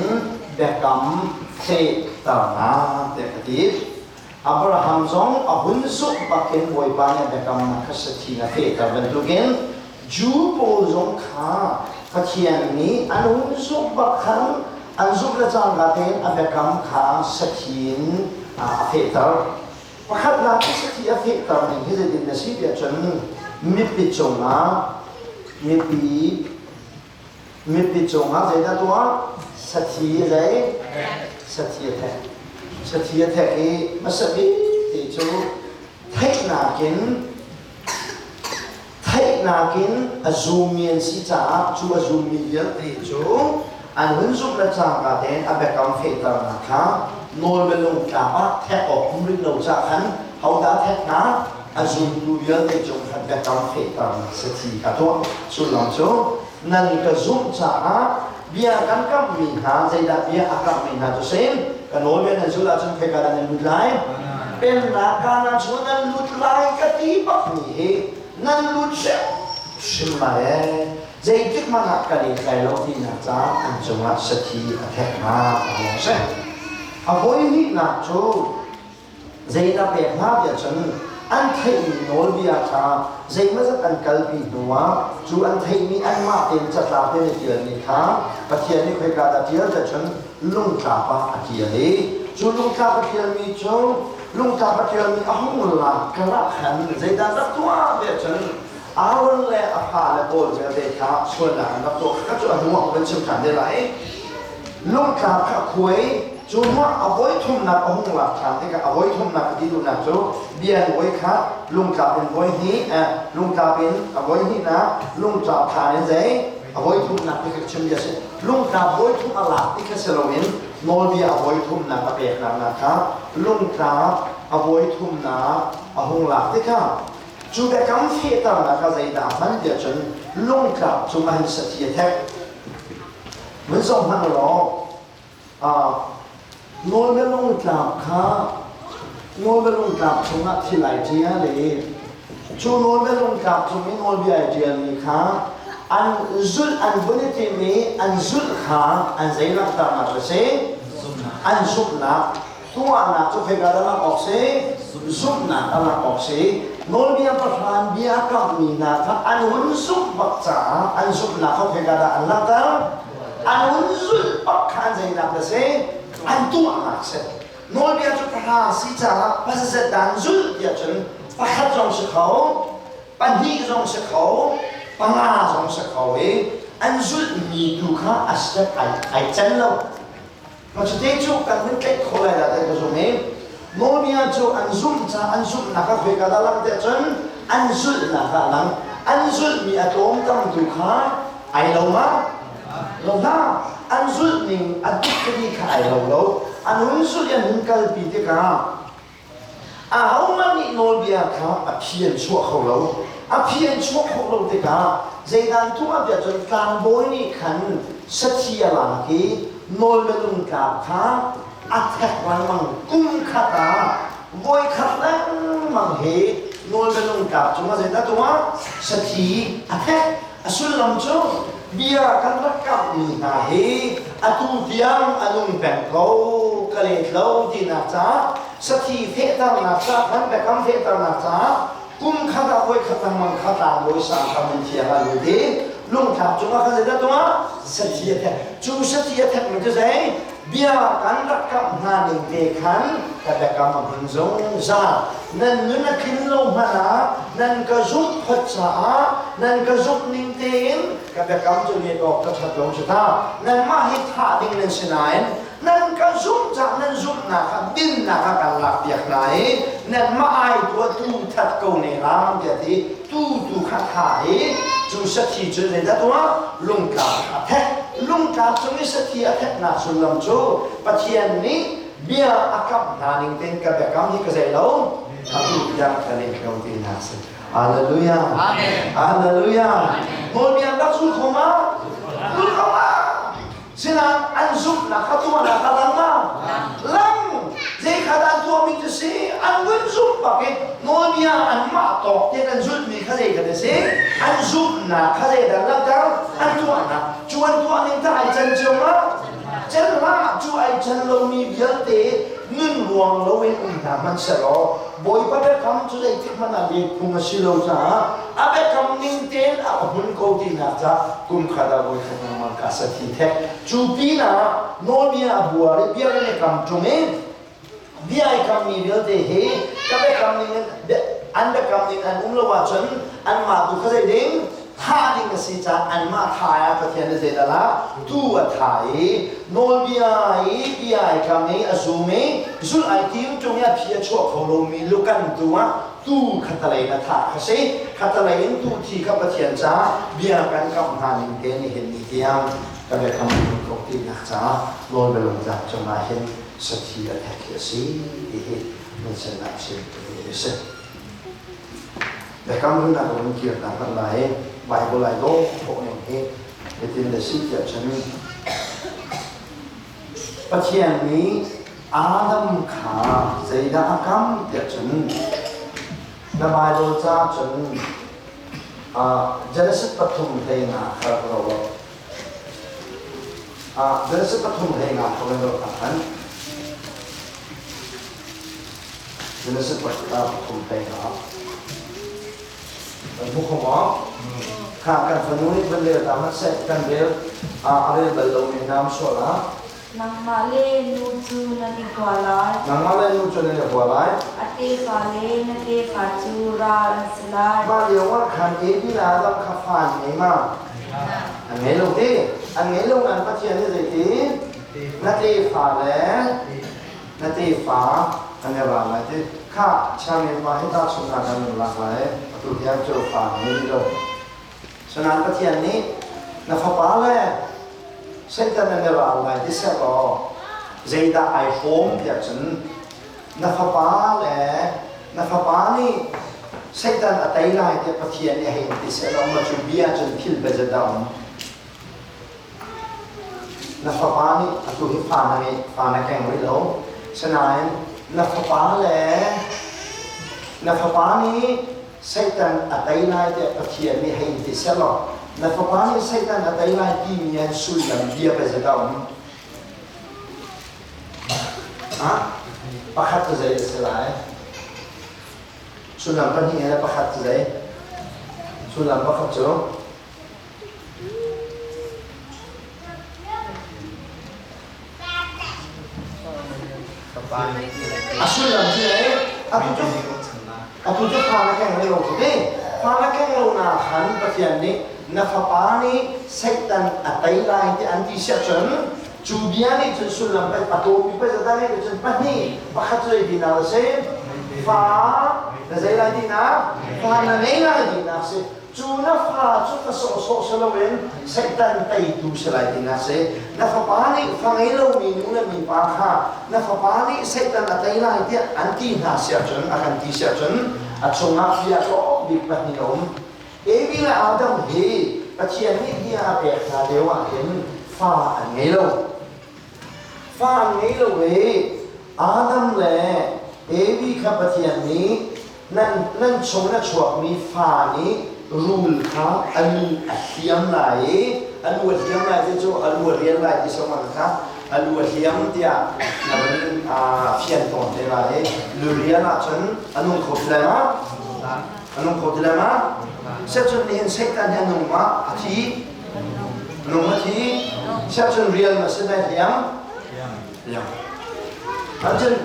biakam fehternak tiah ka ti. Abraham zong a hun zumh bakin Bawipa nih biakamnak kha sathi in a fehter bantukin Jew pawl zong kha Pathian nih an hun zumh bak khan an zumh le cangka tein a biakam kha sathi in a fehter. Pakhatnak cu sathi a fehter ning hi zeitin a si tiah cun mipi cungah mipi Mipi cungah zeidah tuah? Sathi a zei? Sathi a thek. Sathi a thek i hmasa bik ti cu theihnak in theihnak in a zummi an si caah cu a zummi vialte cu an hun zumh le cangka tein a biakam fehternak kha nawl bialung tlak ah thek awk um rih lo caah khan hodah thek hna a zumtu vialte cung khan biakam fehternak sathi kha tuah. Sullam cu nan ka zumh caah bia kan kamhmi hna zeidah bia a kamhmi hna cu sin ka nawlbia nan zulh ahcun khoika dah nan lut lai? Pennak Kanaan chung nan lut lai ka ti bakmi hi nan lut hrimhrim lai ee. Zeitik hmanh ah kan i tlai lo tinak caah an cungah sathi a thek hna a ruang si. A voi hnihnak cu Zeidah pek hna tiah cun an theihmi nawlbia kha zeimawzat an kalpi hnuah cu an theihmi anmah tein catlap in a ṭialmi kha Pathian nih khoika dah ṭial tiah cun lungtlap ah a ṭial i cu lungtlap a ṭialmi cu lungtlap a ṭialmi a hung lak karah khan zeidah rak tuah tiah cun Aaron le a fale pawl vialte kha sualnak an rak tuah kha cu a hnuah van chim ṭhan te lai. Lungtlap kha khuai Cu hnuah a voi thumnak a hung lak ṭhan tikah a voi thumnak a ti duhnak cu bia in voi khat, lungtlap in voi hnih, lungtlap in a voi hnihnak, lungtlap thlan in zei a voi thumnak ti kha chim bia a si. Lungtlap voi thum a lak ti kha si loin nawlbia a voi thumnak a peknak nak kha lungtlap a voi thumnak a hung lak tikah cu biakam fehternak kha zeidah a hman tiah cun lungtlap cungah hin sathi a thek. Mun zong hmanh law Nawlbialungtlap kha nawlbialungtlap chungah thil ai ṭial i cu nawlbialungtlap cung i nawlbia ai ṭialmi kha an zulh an vun i tim i an zulh kha an zei langhternak a si? An zumhnak. Tuahnak cu khoika dah langh awk si? Zumhnak a langh awk si. Nawlbia pahra bia a kamhmi hna kha an hun zumh bak caah an zumhnak kha khoika dah an langhter? An hun zulh bak kha an zeinak a si? An tuahnak a si. Nawlbia cu pahra si caah pasazet dan zulh tiah cun pakhat zong si kho, pahnih zong si kho, panga zong si kho i an zulhmi tu kha a step ai can lo. Ma cu te cu kan hun tlaih khawh lai dah ti ka zum i nawlbia cu an zumh ca an zumhnak a khoika dah lang tiah cun an zulhnak ah lang. An zulhmi a tlawm tam tu kha ai lo ma? Lo hna. An zulh ning a dik kha ai lo lo. An hun zulh i an hun kalpi tikah ahohmanh nih nawlbia kha a phi an chuah kho lo. A phi an chuah khawh lo tikah zeidan tuah tiah cun tlangbawi nih khan sathi a lak i nawl minung tlak kha a thek lengmang kum khat ah voikhat lengmang hi nawl minung tlak cungah zeidah tuah sathi a thek. A sullam cu bia kan rak kamhmi hna hi atu tiang a nung peng ko ka let lo tinak caah sathi fehternak ca khan biakam fehternak caah kum khat ah voi khat lengmang kha tlangbawi sang kha mun thiang ah lut i lungthlak cungah khan zeidah tuah sathi a thek. Cu sathi a thekmi cu zei bia kan rak kamh hna ning te khan ka biakam a hmun zungzal. Nan nun a tlin lo hmanh ah nan ka zumh phot caah nan ka zumh ning tein ka biakam cu let awk ka ṭhat lo cu ta. Nanmah hi thah ding nan si nain nan ka zumh caah nan zumhnak kha dinnak ah kan lakpiak hna i nanmah ai tuah tu that ko ne lang tiah ti tu tu kha tha i cu sathi cu zeidah tuah lungtlak a thek. Lungtlak cung i sathi a theknak sullam cu Pathian nih bia a kamh hna ning tein ka biakam hi ka zei lo atu tiang ka let lo ti hna si. Hallelujah. Amen. Hallelujah. Nawlbia rak zul kho ma? Zul kho ma? Sinain an zumhnak kha tuahnak a lang ma? Lang. Zei kha dah an tuahmi cu si? An vun zumh bak i nawlbia anmah tawk tein an zulhmi kha zei kha a si? An zumhnak kha zeidah langhter? An tuahnak. Cu an tuah ning tah ai can cio ma? Can hlah. Cu ai can lomi vialte nun ruang loin um hna hmanhsehlaw Bawipa biakam cu zeitik hmanh ah let phung a si lo caah a biakam ning tein a hmun ko tinak ca kum khat ah voikhat lengmang ka sathi thek. Cu pinah nawlbia a buar i bia kan i kam ṭung i bia i kammi vialte hi ka biakam ning in an biakam ning an um lo ahcun anmah tu kha zei ding thah ding a si caah anmah tha ah Pathian nih zeidah lah tu a tha i nawlbia i bia ai kam i a zum i zulh ai tim ṭung i a phi a chuah kho lomi lukan tu ah tu khatalei na thah kha si. Khatalei in tu thi kha Pathian caah bia kan kamh hna ning te nihin ni tiang ka biakam ko tinak caah nawlbia lungtlak cungah hin sathi a thek hi a si ti hi nan sinah chim a si. Biakam hlun ah ka kir hna hmanh lai Bible ai dawh khawh ning hi hitin na si tiah cun Pathian nih Adam kha zeidah a kam tiah cun na Bible ca cun Genesis pathum hlei nga kha rak ro. Genesis pathum hlei nga kha van ro hmanh. Genesis pathum hlei nga. Kan hmu kho maw? Kha kan fanu nih van rel ta hmanh seh, kan rel a rel bal lomi nam sual ah. Nangmah le nu cu nan i hua lai. Nangmah le nu cu nan i hua lai. A tefa le na tefa cu ral an si lai. Mah lio ah khan Evi le Adam kha fa an ngei ma? An ngei lo ti. An ngei lo nain Pathian nih zeiti? Na tefa le na tefa an i ral lai ti. Kha chiami pa hi tahchunhnak kan in lak lai. Atu tiang cu fa an ngei rih lo. Sinain Pathian nih na fapa le Satan an i ral lai ti seh law zeidah ai hrawm tiah cun na fapa le na fapa nih Satan a tei lai tiah Pathian nih a hei ti seh law maw cu bia cun thil biazet a um. Na fapa nih atu hi fa na ngei fa na keng rih lo. Sinain na fapa le na fapa nih Satan a tei lai tiah Pathian nih hei ti seh law na fapa nih Satan a tei lai timi an sullam bia pe zet a um. Ah, pakhat cu zei a si lai? Sullam pahnih le pakhat cu zei? Sullam pakhat cu A sullam cu e atu cu atu cu fa na keng lo cu te. Fa na keng lo na khan Pathian nih na fapa nih Satan a tei lai ti an ti siah cun cu bia nih cun sullam pe a tawmi pe zata nih cun pahnih pakhat cu zei tinak a si? Fa na zei lai tinak? Fa na ngei lai tinak si. Cu na fa cu fa sawhsawh si loin Satan teitu si lai tinak si. Na fapa nih fa ngei lomi nu le mipa kha na fapa nih Satan a tei lai tiah an ti hna si ahcun, a kan ti si ahcun a chungah bia tlawm bik pahnih a um. Evi le Adam hi Pathian nih bia a pek hna lio ah hin fa an ngei lo. Fa an ngei lo i Adam le Evi kha Pathian nih nan nan chung na chuakmi fa nih rul kha a lu a hliam lai i a lu a hliam lai ti cu a lu a rian lai ti sawman kha a lu a hliam tiah na van fian tawn te lai i lu rian ahcun a nung kho ti lai ma? A nung kho ti lai ma? Siahcun nihin Satan hi a nung ma? A thi? Nung a thi? Siahcun rian ma si lai hliam? Hliam. Ahcun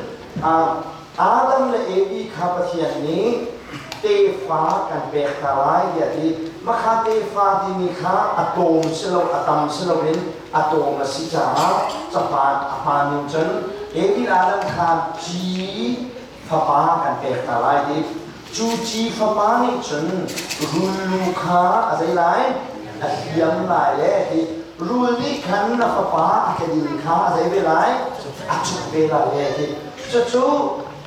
Adam le Evi kha Pathian nih tefa kan pek hna lai tiah a ti. Mahka tefa timi kha a tlawm si lo, a tam si loin a tlawm a si caah cahmaan a hmaan ning cun Evi le Adam kha ci fapa kan pek hna lai ti. Cu ci fapa nih cun rul lu kha a zei lai? A hliam lai le ti. Rul nih khan na fapa a kedin kha a zei ve lai? A cuk ve lai le ti. Cucu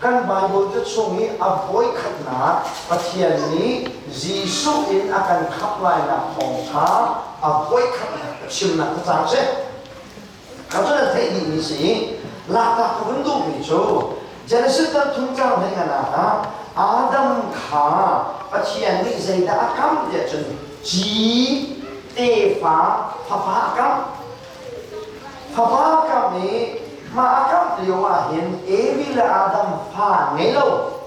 kan Baibal ca chung i a voikhatnak Pathian nih Jesuh in a kan khamh lainak thawngṭha a voikhatnak ka chimnak cacang si. Kha cu nan theih dihmi si. Laktak ka vun duhmi cu Genesis dal thum cang hlei ngan ah Adam kha Pathian nih zeidah a kam tiah cun ci tefa fapa a kam. Fapa a kam i mah a kamh lio ah hin Evi le Adam fa ngei lo.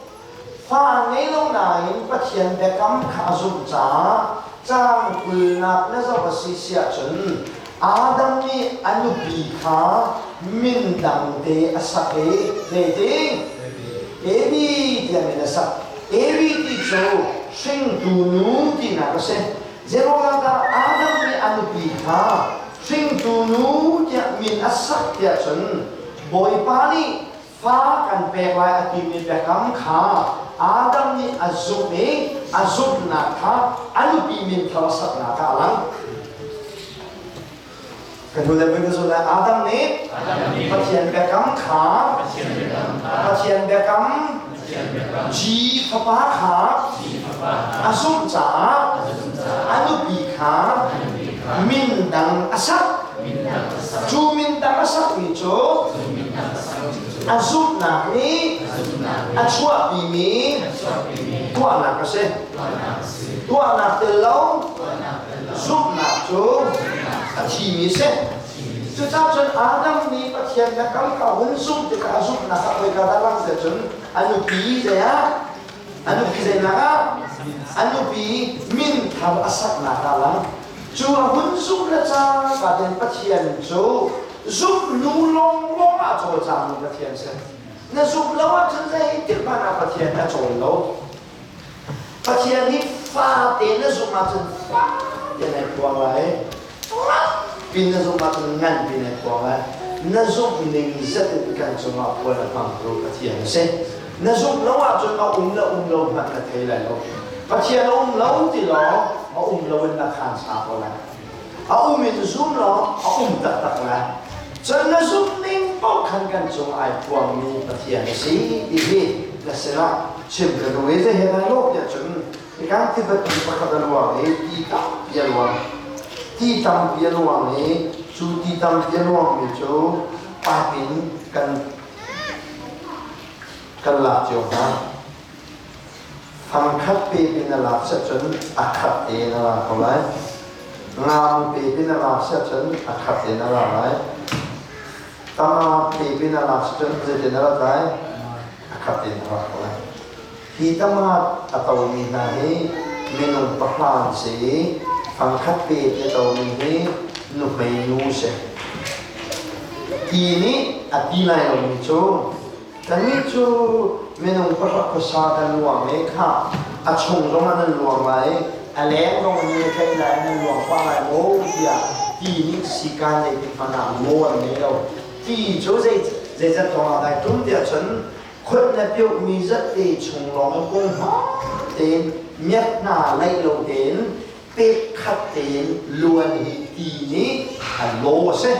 Fa ngei lo nain Pathian biakam kha a zumh caah caang kulnak na zoh a si si ahcun Adam nih a nupi kha min dangte a sak i zeiti? Evi tiah min a sak. Evi ti cu hringtu nu tinak a si. Zeiruangah dah Adam nih a nupi kha hringtu nu tiah min a sak tiah cun Bawipa nih fa kan pek lai a timi biakam kha Adam nih a zumh i a zumhnak kha a nupi min thar saknak ah a lang. Kan hnu le ka zulh lai. Adam nih Pathian biakam kha Pathian biakam G fapa kha a zumh caah a nupi kha min dang a sak. Cu min dang a sakmi cu a zumhnak nih a chuahpimi tuahnak a si. Tuahnak tel lo zumhnak cu a thimi a si. Cucaah cun Adam nih Pathian biakam kha hun zumh tikah a zumhnak ah khoika dah lang tiah cun a nupi zei ah a nupi zeinak ah a nupi min thar a saknak ah lang. Cu a hun zumh le cangka tein Pathian cu zumh nu lawnglawng ah cawlcangmi Pathian si. Na zumh lo ahcun zeitik hmanh ah Pathian a cawl lo. Pathian nih fate na zumh ahcun fate nai phuang lai. Pin na zumh ahcun ngan pin nai phuang lai. Na zumh ning zat in kan cungah puan a hmangtu Pathian a si. Na zumh lo ahcun a um le um lo hmanh na thei lai lo. Pathian a um lo ti law a um lo in na khaan sa ko lai. A um in zum law a um taktak lai. Cun na zumh ning paoh khan kan cung ai phuangmi Pathian a si ti hi na sinah chim ka duh i zei he dai lo tiah cun hika Tibet mi pakhat a luang i ti tampi a luang. Ti tampi a luang i cu ti tampi a luangmi cu pipe in kan kan lak cio hna. Fangkhat pe in a lak siah cun a khat tein a la ko lai. Ngamu pe in a lak siah cun a khat tein a la lai. Tama pe in a lak siah cun zeitin a rat lai? A khat tein a rat ko lai. Hi tama a tomi hna hi minung pahra an si i fangkhat pe ti a tomi hi nuhmei nu si. Ti nih a ti lai lomi cu. Kannih cu minung pahra khuasa kan luang i kha a chung zongah nan luang lai i a leng zong in nan i tlaih lai i nan luang pah lai maw tiah ti nih sikaan zeitik hmanh ah maw an ngei lo. Ti cu zeizat lawng ah dai tum tiah cun khuat na piohmi zatte chung lawng i kung hma tein miak hna laih lo tein pek khat tein luan hi ti nih a law a si.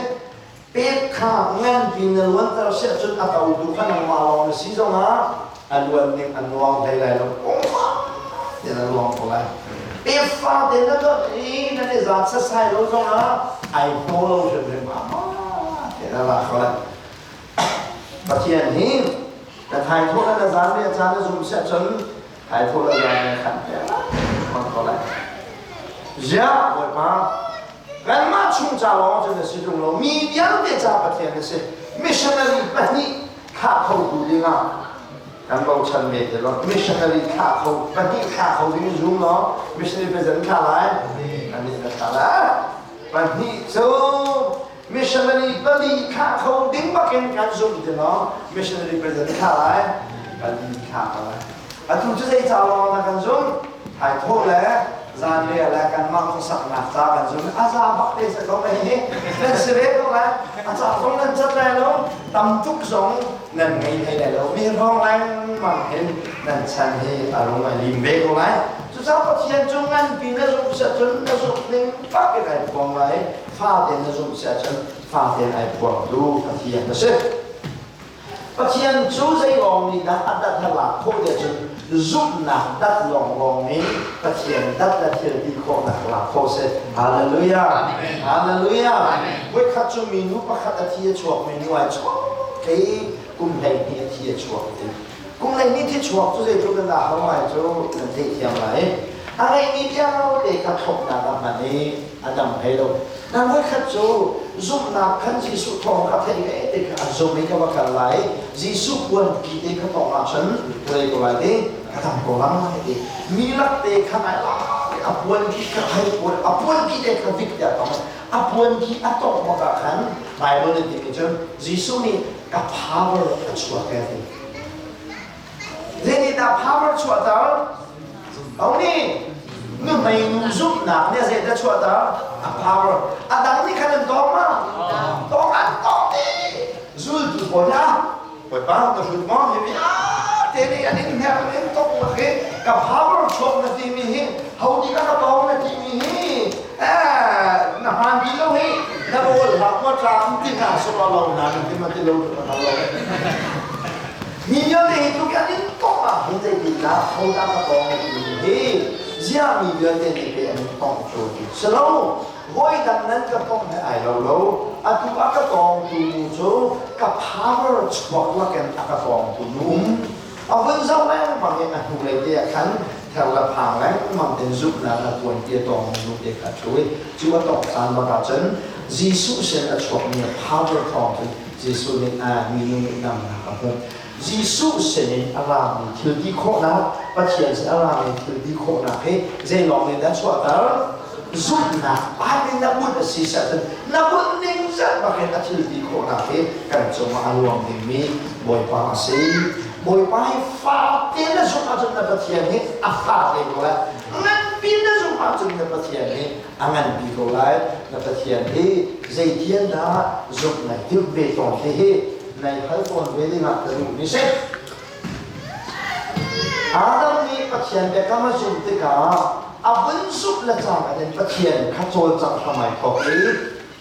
Pek kha nganpi na luanter si ahcun a kotu kha nangmah lawng na si zongah a luan ning a nuang hlei lai lo. Tiah na luang ko lai. Pek fate na dawt i nan i zaat sasai lo zongah ai hno lo hrimhrim ah tiah na lak ko lai. Pathian hi na thaithawh le na zaan le a caan na zum si ahcun thaithawh le zaan le khan te hmang ko lai. Ziah Bawipa Kanmah chung ca lawng cun a si ṭung lo. Mi vialte ca Pathian a si. Missionary pahnih thlah khotu dingah kan bochan ve te lo. Missionary thlah kho pahnih thlah kho ding zum law missionary president thlah lai. Anih na thlah lai. Pahnih cu missionary pali thlah kho ding bakin kan zum ti law missionary president thlah lai. Pali thlah lai. Atu cu zei ca lawng na kan zumh? Thaithawh le zanriah le kanmah khuasaknak ca kan zum. A za bak te sa ko mai hi. Nan si ve ko lai. A ca zong nan cat lai lo. Tam tuk zong nan ngei thai lai lo. Mi hrawng lengmang hin nan chan hi a lung a lim ve ko lai. Cucaah Pathian cu nganpi na zumh si ahcun na zumh ning bak in ai phuang lai. Fa tein na zumh si ahcun fa tein ai phuangtu Pathian na si. Pathian cu zei lawng nih dah a dat a lak khawh tiah cun zumhnak dat lawnglawng in Pathian dat le thil ti khawhnak lak khawh si. Hallelujah. Hallelujah. Voikhat cu minu pakhat a thi a chuak mi nu ai chuak i kum 12 a thi a chuak ti. Kum 12 thi chuak cu zeitluk in dah har ngai cu nan theihthiam lai. A ngeihmi vialte kha thlopnak a hman i a dam hlei lo. Na voikhat cu zumhnak khan Jesuh thawng kha theih ve te kha a zum i ka va kal lai. Jesuh puanpi te kha tawng ahcun ka rei ko lai ti, ka dam ko lai ti. Mi lak te kha ai a puanpi kha hei puan a puanpi te kha vik tiah tong. A puanpi a tawng bak ah khan Bible nih timi cun Jesuh nih ka power a chuak e ti. Zeitindah power chuahter? Ho nih? Nuhmei nu zumhnak nih zeidah chuahter? A power. A dang nih khan an tawng ma? Tawng an tawng dih. Zultu pawl nih ah Bawipa ka hrut maw hi vialte nih an in hner an in tok lak i ka power chuak na timi hi ho nih ka ka tawng na timi hi eh na hmaan bi lo hi na rawl hlah maw tlam ti hna sawh lo na ti ma ti lo ka lo. Mi vialte hi tluk an in tongh ah hin zeitindah hodah ka tong ti hi ziah mi vialte nih pei an in tongh cu ti si lo. Voidang nan ka tongh he ai lo lo. Atu a ka tawngtu nu cu ka power chuak lakin a ka tawngtu nu um. A vun zoh lengmang i a hnulei te ah khan ther le phang lengmang tein zumhnak a puan ti a tawngmi nu te kha a ṭhu i cu a tongh caan bak ah cun Jesuh sin a chuakmi a power thawng cun Jesuh nih minu nih damnak a hmuh. Jesuh sinin a rami thil ti khawhnak, Pathian sin a rami thil ti khawhnak hi zei lawng nih dah chuahter? Zumhnak Bible na bunh a si cun na bunh ning zat bakin a thil ti khawhnak hi kan cungah a luang dingmi Bawipa a si. Bawipa hi fate na zumh ahcun na Pathian hi a fate ko lai. Nganpi na zumh ahcun na Pathian hi a nganpi ko lai. Na Pathian hi zeitian dah zumh nai timh ve tawn ti hi nai hal tawn ve dingah ka duhmi si. Adam nih Pathian biakam a zumh tikah a vun zumh le cangka in Pathian kha cawlcangh hram ai thawk i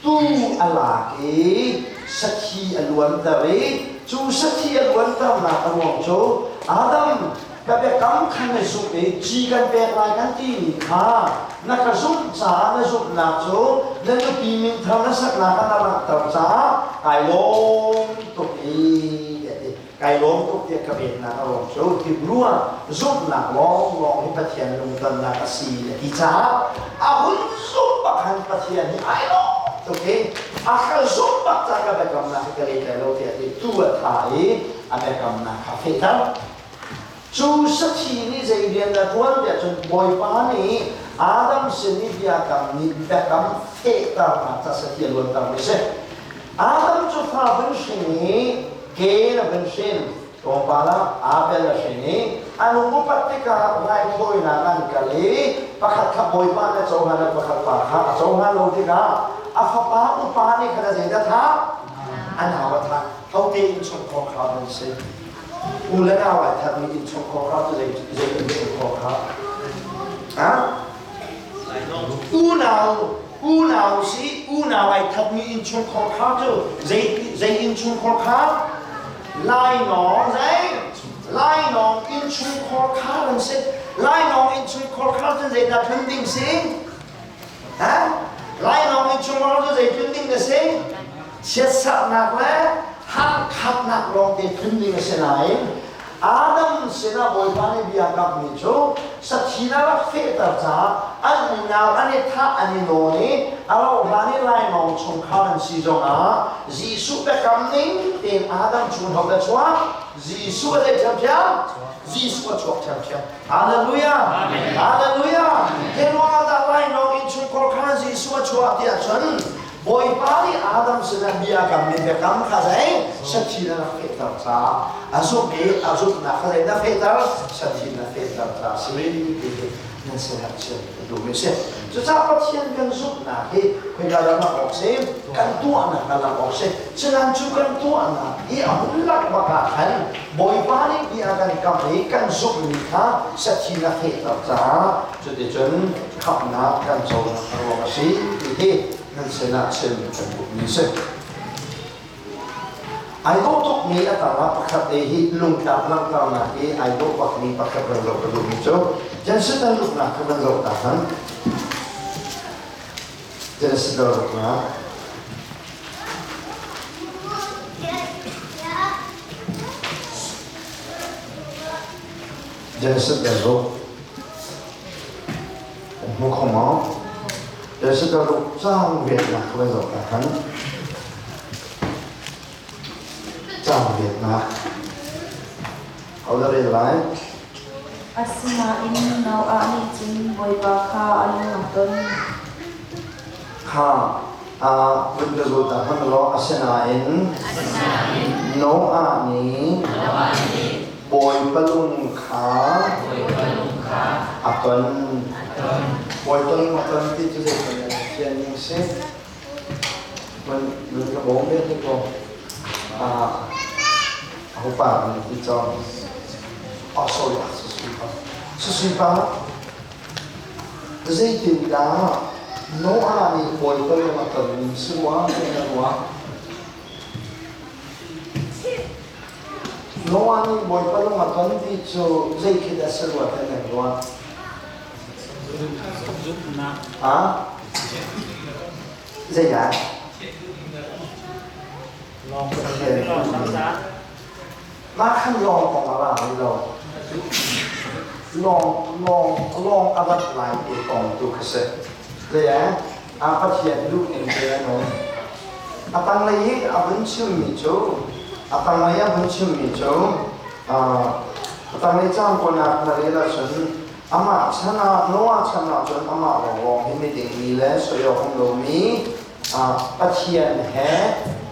tuu a lak i sathi a luanter i cu sathi a luanternak a ruang cu Adam ka biakam kha na zumh i ci kan pek lai kan timi kha na ka zumh caah na zumhnak cu na nupi min thar na saknak ah na langhter caah kai lawm tuk i tiah ti. Kai lawm tuk tiah ka peknak a ruang cu Hebrew ah zumhnak lawnglawng hi Pathian lungtonnak a si a ti caah a hun zumh bak han Pathian hi ai lawm tuk i a ka zumh bak caah ka biakamnak hi ka let lai lo tiah ti tu a tha i a biakamnak kha a fehter. Cu sathi nih zei rian dah ṭuan tiah cun Bawipa nih Adam sin i biakam nih biakam fehternak ca sathi a luantermi a si. Adam cu fa vun hrin i Cain a vun hrin. Tlawmpal ah Abel a hrin i an upat tikah raithawinak an kal i pakhat kha Bawipa nih a cohlan i pakhat pa kha a cohlan lo tikah a fapa upa nih khan a zeidah thah? A nau a thah. Hote innchungkhar kha an si? U le nau ai thatmi innchungkhar kha cu zei zei innchungkhar kha? Ha? Unau unau si unau ai thatmi innchungkhar kha cu zei zei innchungkhar kha? Lainawng zei lainawng innchungkhar kha an si. Lainawng innchungkhar kha cu zeidah tlun ding si? Ha? Lainawng innchungkhar cu zei tlun ding na si? Chiatsaknak le hangkhatnak lawngte tlun ding a si nain Adam sinah Bawipa nih bia kammi cu sathi na rak fehter caah an unau an i thah an i nawn i a rauhhlan i lainawng chungkhar an si zongah Jesuh biakam ning tein Adam chung ho dah chuak? Jesuh a zei ṭhiamṭhiam? Jesuh a chuak ṭhiamṭhiam. Hallelujah! Hallelujah! Hi ruangah dah lainawng innchungkhar khan Jesuh a chuah tiah cun Bawipa nih Adam sinah bia a kammi biakam kha zei sathi na rak fehter caah a zumh i a zumhnak kha zei na fehter sathi na fehter caah a si ti hi nan sinah chim ka duhmi a si. Cucaah Pathian kan zumhnak hi khoika lam ah awk si kan tuahnak ah lam awk si. Cunan cu kan tuahnak i a hun lak bak ah khan Bawipa nih bia kan kam i kan zumhmi kha sathi na fehter caah cuticun khamhnak kan conak a ruang a si ti hi nan sinah chim kan duhmi a si. Ai dawh tukmi a tangah pakhat te hi lungtlak langhternak i ai dawh bakmi pakhat van zoh ka duhmi cu Genesis dan luknak kha van zoh ta hmanh. Genesis dan luknak Genesis dan luk Kan hmu kho maw? Genesis ruk caang riannak kha van zoh ta hmanh. Caang riannak. Ho dah rel lai? Asinain Noah nih cun Bawipa kha a lung a ton. Kha vun ka zul ta hmanh law asinain Noah nih Bawipa lung kha a ton. Bawipa lung a ton ti cu zeitin dah fian ning si? Mun mun ka bawm ve te ko. Ah, aho pa nih ti cawng. Oh, sorry, ah, susui pa. Susui pa, zeitindah Noah nih Bawipa lung a ton ning si rua, ti na ruah? Noah nih Bawipa lung a ton ti cu zei khi dah si rua ti nan ruah? Ah? Zeidah? Mah khan lawng kong a ra rih lo. Lawng lawng lawng a rat lai ti kong tu kha si. Zei ah? A Pathian duh ning te an um. A tanglei i a vun chimmi cu a tanglei a vun chimmi cu a tanglei caang kuanak na rel ahcun amah chan ah Noah chan ah cun amah lawnglawng hi miding mi le soi awk um lomi Pathian he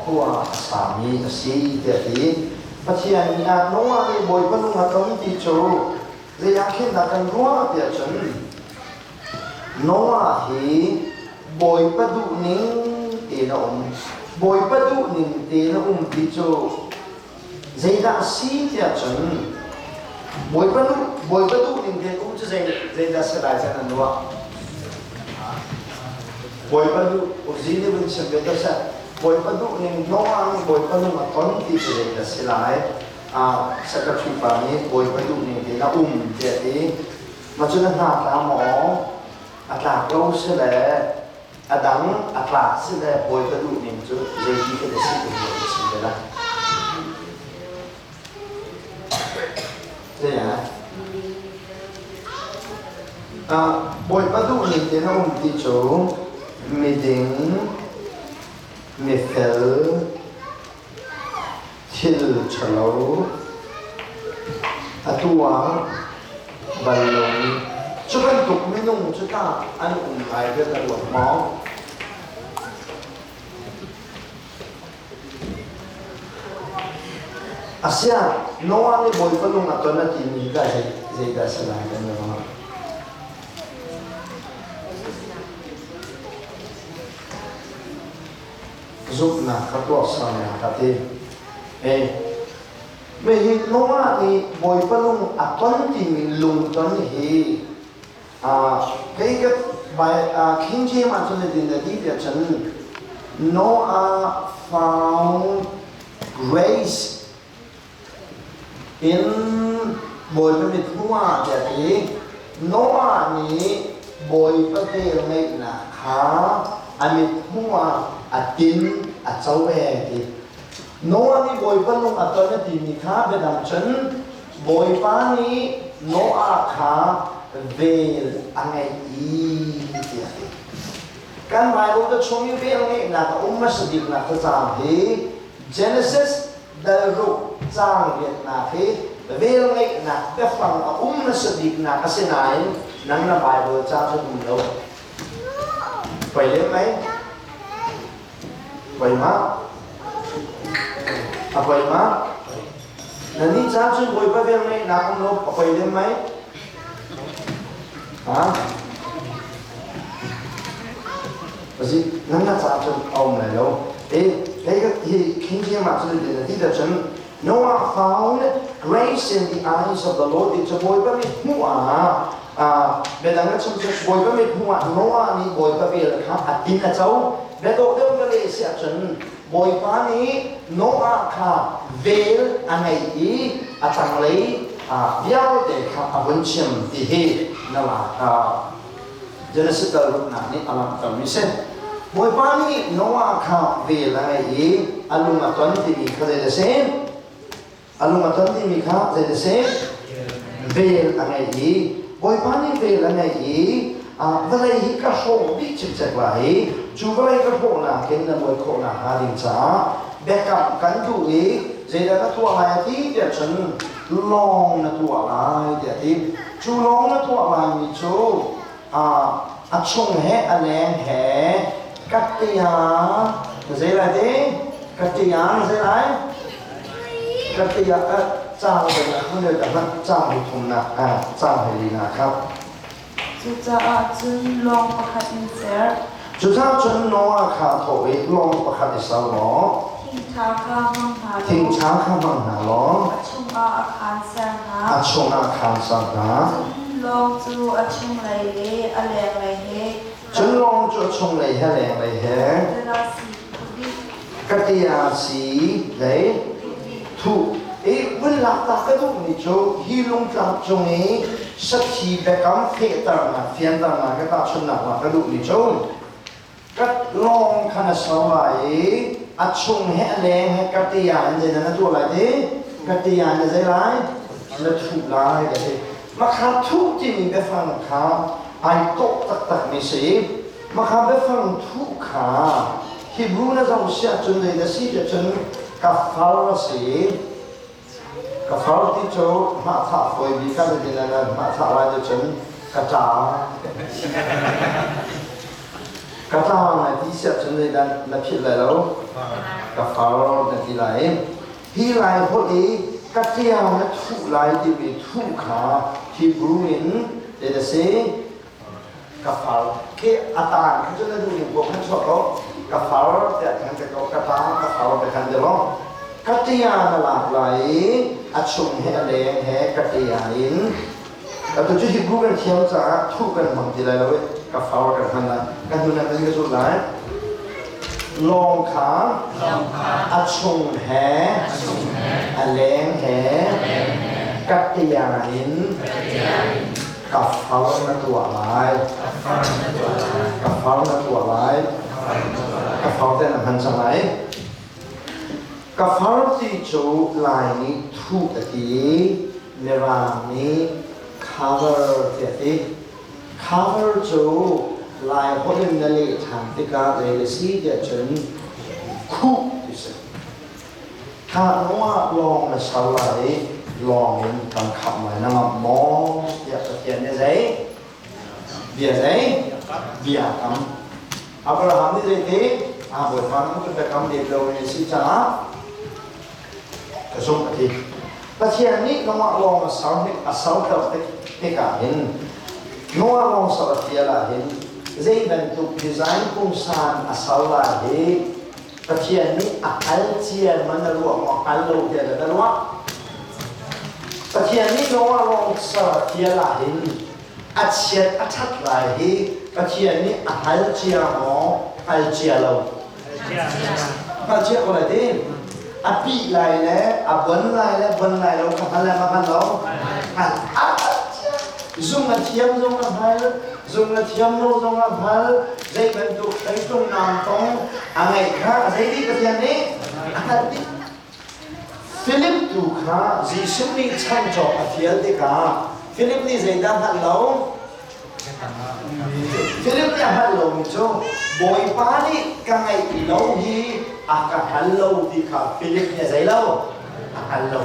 khua a sami a si tiah a ti. Pathian nih ah Noah nih Bawipa nung a ton ti cu zei ah khin dah kan ruah tiah cun Noah hi Bawipa duhning tein a um. Bawipa duhning tein a um ti cu zeidah a si tiah cun Bawipa duh Bawipa duhning tein um cu zei zeidah si lai can an ruah? Bawipa duh uzi nih vun chim ve ta seh. Bawipa duhning Noah nih Bawipa nung a ton ti cu zeidah si lai? Ah, secretary pa nih Bawipa duhning tein a um tiah a ti. Mah cu na hna tla maw? A tlak lo si le a dang a tlak si le Bawipa duhning cu zeiti khi na si ti na chim ve lai. Zei ah? Bawipa duhning te na um ti cu miding, mifel, Thil ṭhalo a tuah bal lomi cu bantuk minung cu tah an um lai bia na ruat maw? Asiah. Noah nih Bawipa lung a ton a timi hi tah zeidah a si lai kan ruah? Zumhnak kha tuahsernak a ti. Hihi Noah nih Bawipa lung a ton timi lungton hi kei ka King James ahcun zeitin dah ti tiah cun Noah found grace in Bawipa mithmuh ah tiah ti. Noah nih Bawipa vel ngeihnak kha a mithmuh ah a tin a co ee ti. Noah nih Bawipa lung a ton a timi kha biadang cun Bawipa nih Noah kha vel a ngeih i tiah a ti. Kan Bible ca chung i vel ngeihnak a um hmasa biknak thazaang hi Genesis dal ruk caang riatnak hi vel ngeihnak biafang a um hmasa biknak a si nain nang na Bible ca cu um lo. Poi lem mei? Poi ma? A poi ma? Na nih ca cun Bawipa vel ngeihnak um lo a poi lem mei? Ha? Asi, nan na ca cun a um lai lo. E, hei hi King James ah cun na ti da cun Noah found grace in the eyes of the Lord ti cu Bawipa mit hmuh ah biadang na chim cu Bawipa mit hmuh ah Noah nih Bawipa vel kha a tin a co. Biadawh deuh ka leh si ahcun Bawipa nih Noah kha vel a ngeih i a tanglei vialte kha a vun chim ti hi na lak Genesis dal ruknak nih a langhtermi si. Bawipa nih Noah kha vel a ngeih i a lung a ton timi kha zei a si? A lung a ton timi kha zei a si? Vel a ngeih i Bawipa nih vel a ngeih i vawlei hi ka hrawh dih cikcek lai i cu vawlei ka hrawhnak in na muai khawh nakhnga ding caah biakam kan duh i zeidah ka tuah lai a ti tiah cun lawng na tuah lai tiah a ti. Cu lawng na tuah laimi cu a chung he a leng he kattia zei lai te? Kattia zei lai? Kattia caang na hun ta hmanh caang hi thumnak caang hi lina kha. Cucaah cun lawng pakhat in ser. Cucaah cun Noah kha thawh i lawng pakhat i ser law Thingṭha kha hmang hna law thingṭha kha hmang hna law a chungah a khaan ser hna. A chungah khaan ser hna. Cun lawng cu a chunglei le a lenglei he Cun lawng cu a chunglei he lenglei he katia si lei thuh i vun lak ta ka duhmi cu hi lungtlap cung i sathi biakam fehternak fianternak ka tahchunhnak ah ka duhmi cu ka lawng kha na ser lai i a chung he a leng he katia in zeidah na tuah lai ti katia na zei lai na thuh lai ka ti makha thuh timi biafang kha ai tawh taktakmi si makha biafang thuh kha Hebrew na zoh si ahcun zei na si cun ka far a si. Ka far ti cu hmahthah fawi bik ah zeitin na hmahthah lai ti cun ka ṭa. Ka ṭa na ti si ahcun zeidah na philh lai lo? Ka far na ti lai. Hi lai holh i ka ṭiang na thuh lai timi thuh kha Hebrew in zei na si? Ka far khi a taan kha cu na duh ning paoh khan chuak ko. Ka far tiah khan ka ko, ka taan ka far te khan ti lo. Ka tia na lak lai i a chung he a leng he ka tia in atu cu Hebrew kan thiam caah thuh kan hmang ti lai lo i ka far kan hman lai. Kan hnu nan kan zulh lai. Lawng kha a chung he a leng he ka tia in Ka far na tuah lai. Ka far na tuah lai. Ka far te na hman cang lai. Ka far ti cu Lai nih thuh a ti i Mirang nih cover ti a ti. Cover cu Lai holh in na leh ṭhan tikah zei na si tiah cun khuh ti si. Kha hnuah lawng na ser lai i lawng in kan khamh lai na ngamh maw tiah Pathian nih zei bia zei bia kam. Abraham nih zeiti a Bawipa na ka biakam let lo in a si caah ka zumh a ti. Pathian nih Noah lawng a ser a serter tikah hin Noah lawng ser a fial ah hin zei bantuk design pungsan a ser lai hi Pathian nih a hngal cia man a ruah maw hngal lo tiah dah na ruah? Pathian nih Noah lawng ser a fial ah hin a chiat a ṭhat lai hi Pathian nih a hngal cia maw hngal cia lo? Hngal cia ko lai ti. A pih lai le a bon lai le bon lai lo kha hngal le ma hngal lo? Hngal. A hngal cia. Zung a thiam zong a hngal, zung a thiam lo zong a hngal, zei bantuk hreitlung naam tong a ngeih kha zei dih Pathian nih a hngalh dih. Philip tu kha Jesuh nih chan cawk a fial tikah Philip nih zeidah hngalh lo? Philip nih a hngalh lomi cu Bawipa nih ka ngeih lo hi a ka hngal lo ti kha Philip nih a zei lo? A hngal lo.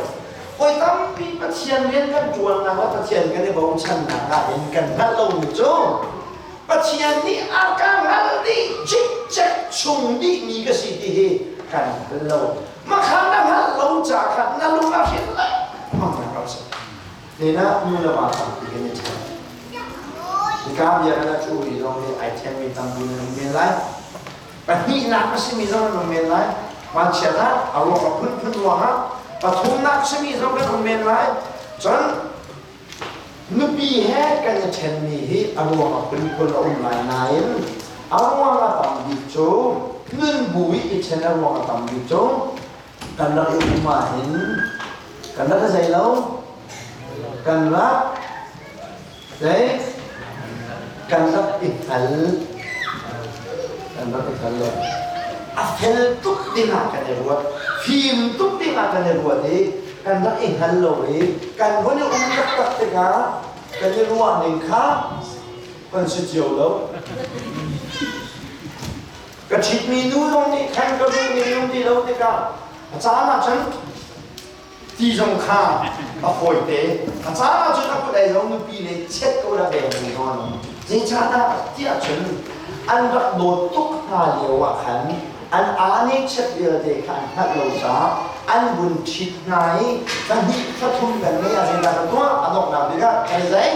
Voi tampi Pathian rian kan ṭuannak le Pathian kan i bochannak ah hin kan hngalh lomi cu Pathian nih a ka hngalh dih cikcek chung dihmi ka si ti hi kan hngal lo. Makha na hngalh lo ca khan na lung a hrin lai. Mang kan si. Nena nu le va tampi kan i ṭhen. Hika bia kan a ṭhumi zong hi ai ṭhenmi tampi nan um men lai. Pahnihnak a simi zong nan um men lai. Vanchiat ah a ruang a phunphun ruangah pathumnak simi zong kan um men lai. Cun Nupi he kan i ṭhenmi hi a ruang a phunphun a um lai nain a ruang a tam bik cu nunbu i i ṭhen a ruang a tam bik cu kan rak i um ahhin kan rak i zei lo kan rak zei kan rak i hngal kan rak i hngal lo a fel tuk dingah kan i ruat fim tuk dingah kan i ruat i kan rak i hngal lo i kan vun i um taktak tikah kan i ruah ning kha kan si cio lo. Ka ṭhitmi nu zong nih khan ka duh ning um ti lo tikah a caan ah cun ti zong kha a fawite a caan ah cun a kut ei zong nupi le chiat ko la beng mi zong an um zeicahdah tiah cun an rak dawt tuk hna lio ah khan An aa nih chiat vialte kha an hngalh lo caah an vun ṭhit hna i pahnih pathum kan ngei ah zeidah kan tuah a donghnak bik ah kan i zei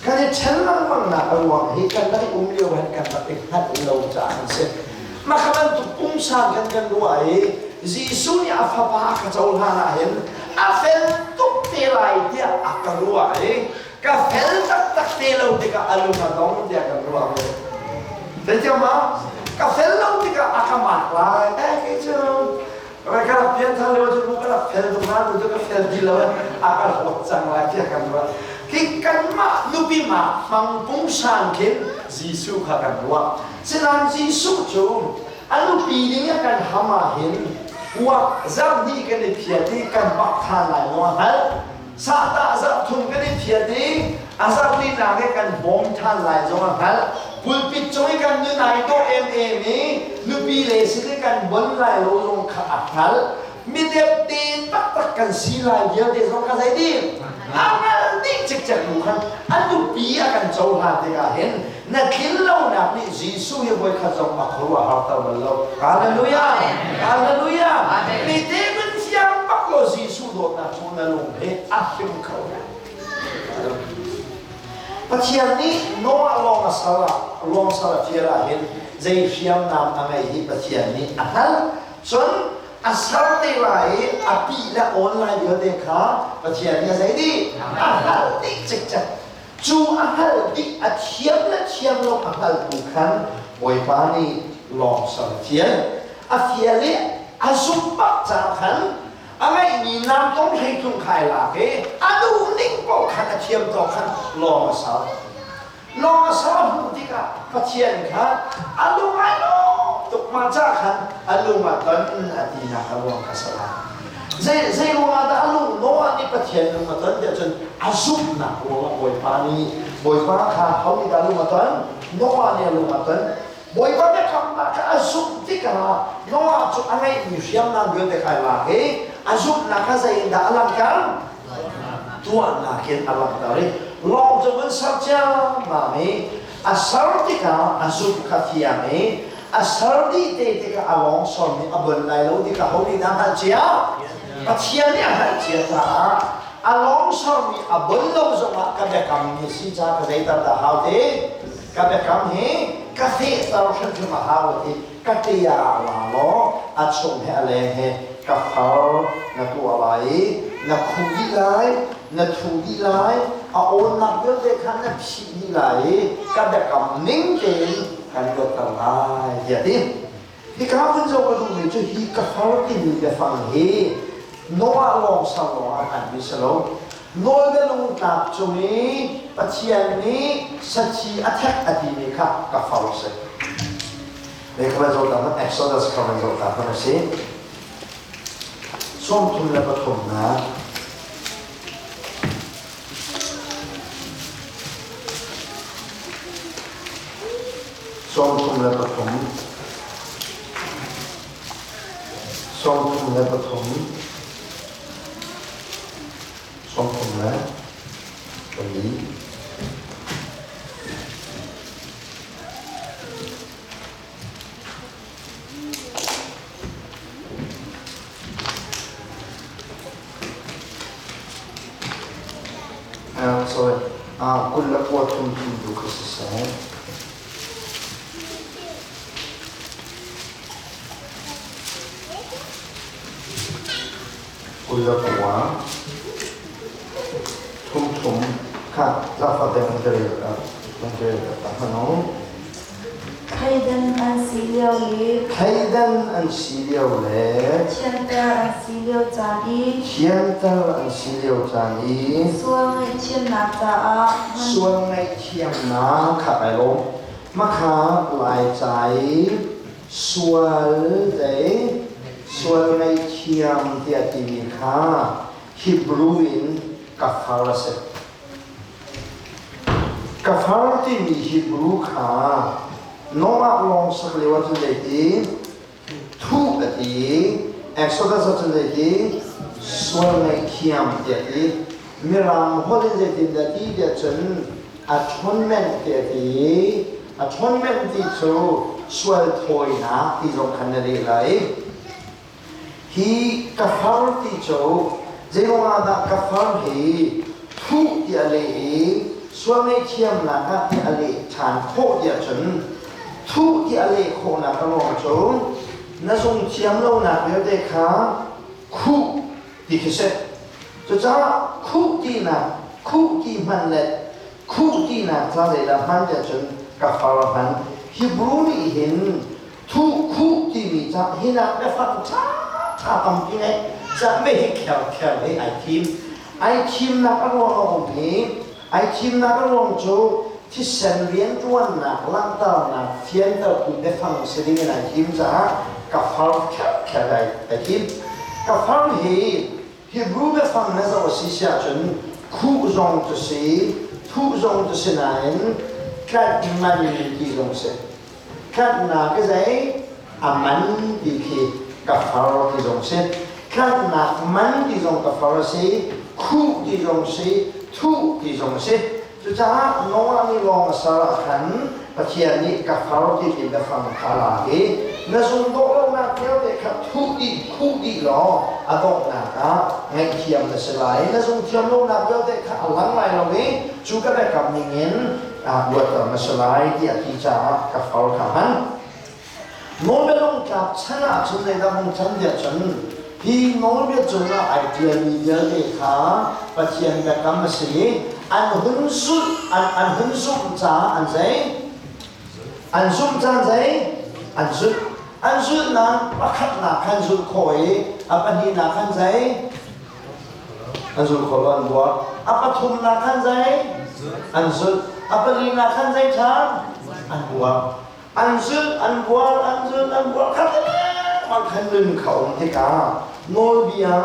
kan i ṭhen lengmang nak a ruang hi kan rak i um lio hin kan rak i hngalh lo caah an si. Mah kha bantuk pungsan kan kan ruah i Jesuh nih a fapa a ka cohlan ah hin a fel tuk te lai tiah a ka ruah i ka fel taktak te lo tikah a lung a dong tiah kan ruah ve. Zeitiang ma? Ka fel lo tikah a ka mak lai. Eh, kei cu ka rak pian thar lio cu ka rak fel tuk na tu ka fel ti lo a ka hlawt cang lai tiah kan ruah. Khi kanmah nupi ma hmang pungsan khin Jesuh kha kan ruah. Sinain Jesuh cu a nupi ding a kan ham ah hin uak zarh hnih kan i phiat i kan bak than lai maw a hngalh. Sahtah zarh thum kan i phiat i a zarh linak i kan bawm ṭhan lai zong a hngalh. Pulpit cung i kan nun ai dawh emem i nupi le sin i kan bon lai lo zong kha a hngalh. Midepte taktak kan si lai vialte zong kha zei dih? A hngalh dih cikcek hnu khan a nupi a kan cohlan tikah hin na tlin lonak nih Jesuh hi voikhat zong a khuaruah harter bal lo. Hallelujah! Hallelujah! Mi te kan fiang bak lo Jesuh dawtnak cu na lung he a him kho. Pathian nih Noah lawng a sal ah lawng sal a fial ah hin zei hriamnam a ngei hi Pathian nih a hngalh. Cun a ser te lai i a pi le online vialte kha Pathian nih a zei dih? A hngalh dih cikcek. Cu a hngalh dih a thiam le thiam lo a hngaltu khan Bawipa nih lawng ser a fial. A fial i a zumh bak caah khan a ngeihmi namtong hreitlung khai lak i a duh ning paoh khan a thiam tawk khan lawng a ser. Lawng a ser a hmuh tikah Pathian kha a lung ai lawm tuk mah ca khan a lung a ton a tinak a ruang kha si lai. Zei zei ruangah dah a lung Noah nih Pathian lung a ton tiah cun a zumhnak ruangah Bawipa nih Bawipa kha ho nih dah lung a ton? Noah nih a lung a ton. Bawipa biakamnak kha a zumh tikah Noah cu a ngeihmi hriamnam vialte kha ai lak i a zumhnak kha zei in dah a langhter? Tuahnak in a langhter i lawng cu vun ser ciammam i a ser tikah a zumh kha fiang i a ser dih te tikah a lawng sor nih a bon lai lo ti kha ho nih dah hngalh cia? Pathian nih a hngalh cia caah a lawngsarmi a bon lo zongah ka biakam ni si ca ka zeitar dah hau te? Ka biakam hi ka fehter hrimhrim a hau ti ka tia la law a chung he a leng he ka far na tuah lai i na khu dih lai, na thu dih lai, a awnnak vialte kha na phih dih lai i ka biakam ning tein kan luatter lai tiah a ti. Hika vun zoh ka duhmi cu hi ka far timi biafang hi Noah lawng sang lawng ah hmanmi si lo. Nawlbia lungtlak cung i Pathian nih sathi a thek a timi kha ka far a si. Lei kha van zoh ta hmanh, Exodus kha van zoh ta hmanh a si. Sawmthum le pathumnak. 33. 33. 34. Sorry, 29 thum thum tu kha siseh. 29 thum thum kha zafa te man ka rel man ka rel ta hmanong. Thleidan an si lio le Thleidan an si lio le thianter an si lio caan i thianter an si lio caan i sual ngaihthiamnak caah sual ngaihthiamnak kha kai lawm. Makha Laica i sual zei sual ngaihthiam tiah timi kha Hebrew in kafar a si. Ka far timi Hebrew kha Noah lawng sak lio ahcun zeiti thuh a ti Exodus ahcun zeiti sual ngaihthiam tiah a ti. Mirang holh in zeitindah ti tiah cun atonement tiah a ti. Atonement ti cu sual thawinak ti zong khan na leh lai. Hi ka far ti cu zeiruangah dah ka far hi thuh tiah a leh i sual ngaihthiamnak ah tiah a leh ṭhan khawh tiah cun thuh tiah a leh khawhnak a ruang cu na zung thiam lonak vialte kha khuh ti khi si. Cucaah khuh tinak khuh ti hman le khuh tinak ca zeidah hman tiah cun ka far a hman. Hebrew nih hin Thuh khuh timi ca hinak biafang ṭhaṭha tampi ngeih ca me hi kher kher hi ai thim. Ai thimnak a ruang a um hi ai thimnak a ruang cu thisen rianṭuannak langhternak fiantertu biafang si ding in ai thim caah ka far kher kher ai ai thim. Ka far hi Hebrew biafang na zoh a si si ahcun khuh zong cu si, thuh zong cu si nain tlanh man ti zong si. Tlanhnak i zei a man ti khi ka far ti zong si. Tlanhnak man ti zong ka far a si, khuh ti zong si, thuh ti zong a si. Cucaah Noah nih lawng a ser ah khan Pathian nih ka far ti ti biafang kha a lak i na zung dawh lonak vialte kha thuh dih khuh dih law a donghnak ah ngaihthiam na si lai. Na zung thiam lonak vialte kha a lang lai lo i cu ka biakam ningin luatter na si lai tiah a ti caah ka far kha hman. Nawlbia tlak chan ah cun zeidah hung can tiah cun hi nawlbia cungah ai ṭialmi vialte kha Pathian biakam a si i an hun zulh an, an hun zumh caah an zei an zumh caan zei an zulh an zulhnak pakhatnak khan zulh khawh i a pahnihnak khan zei an zul kho lo an buar a pathumnak khan zei an zulh a palinak khan zei ṭhan an buar an zulh an buar an zulh an buar kha lengmang khan nun kha um tikah nawlbia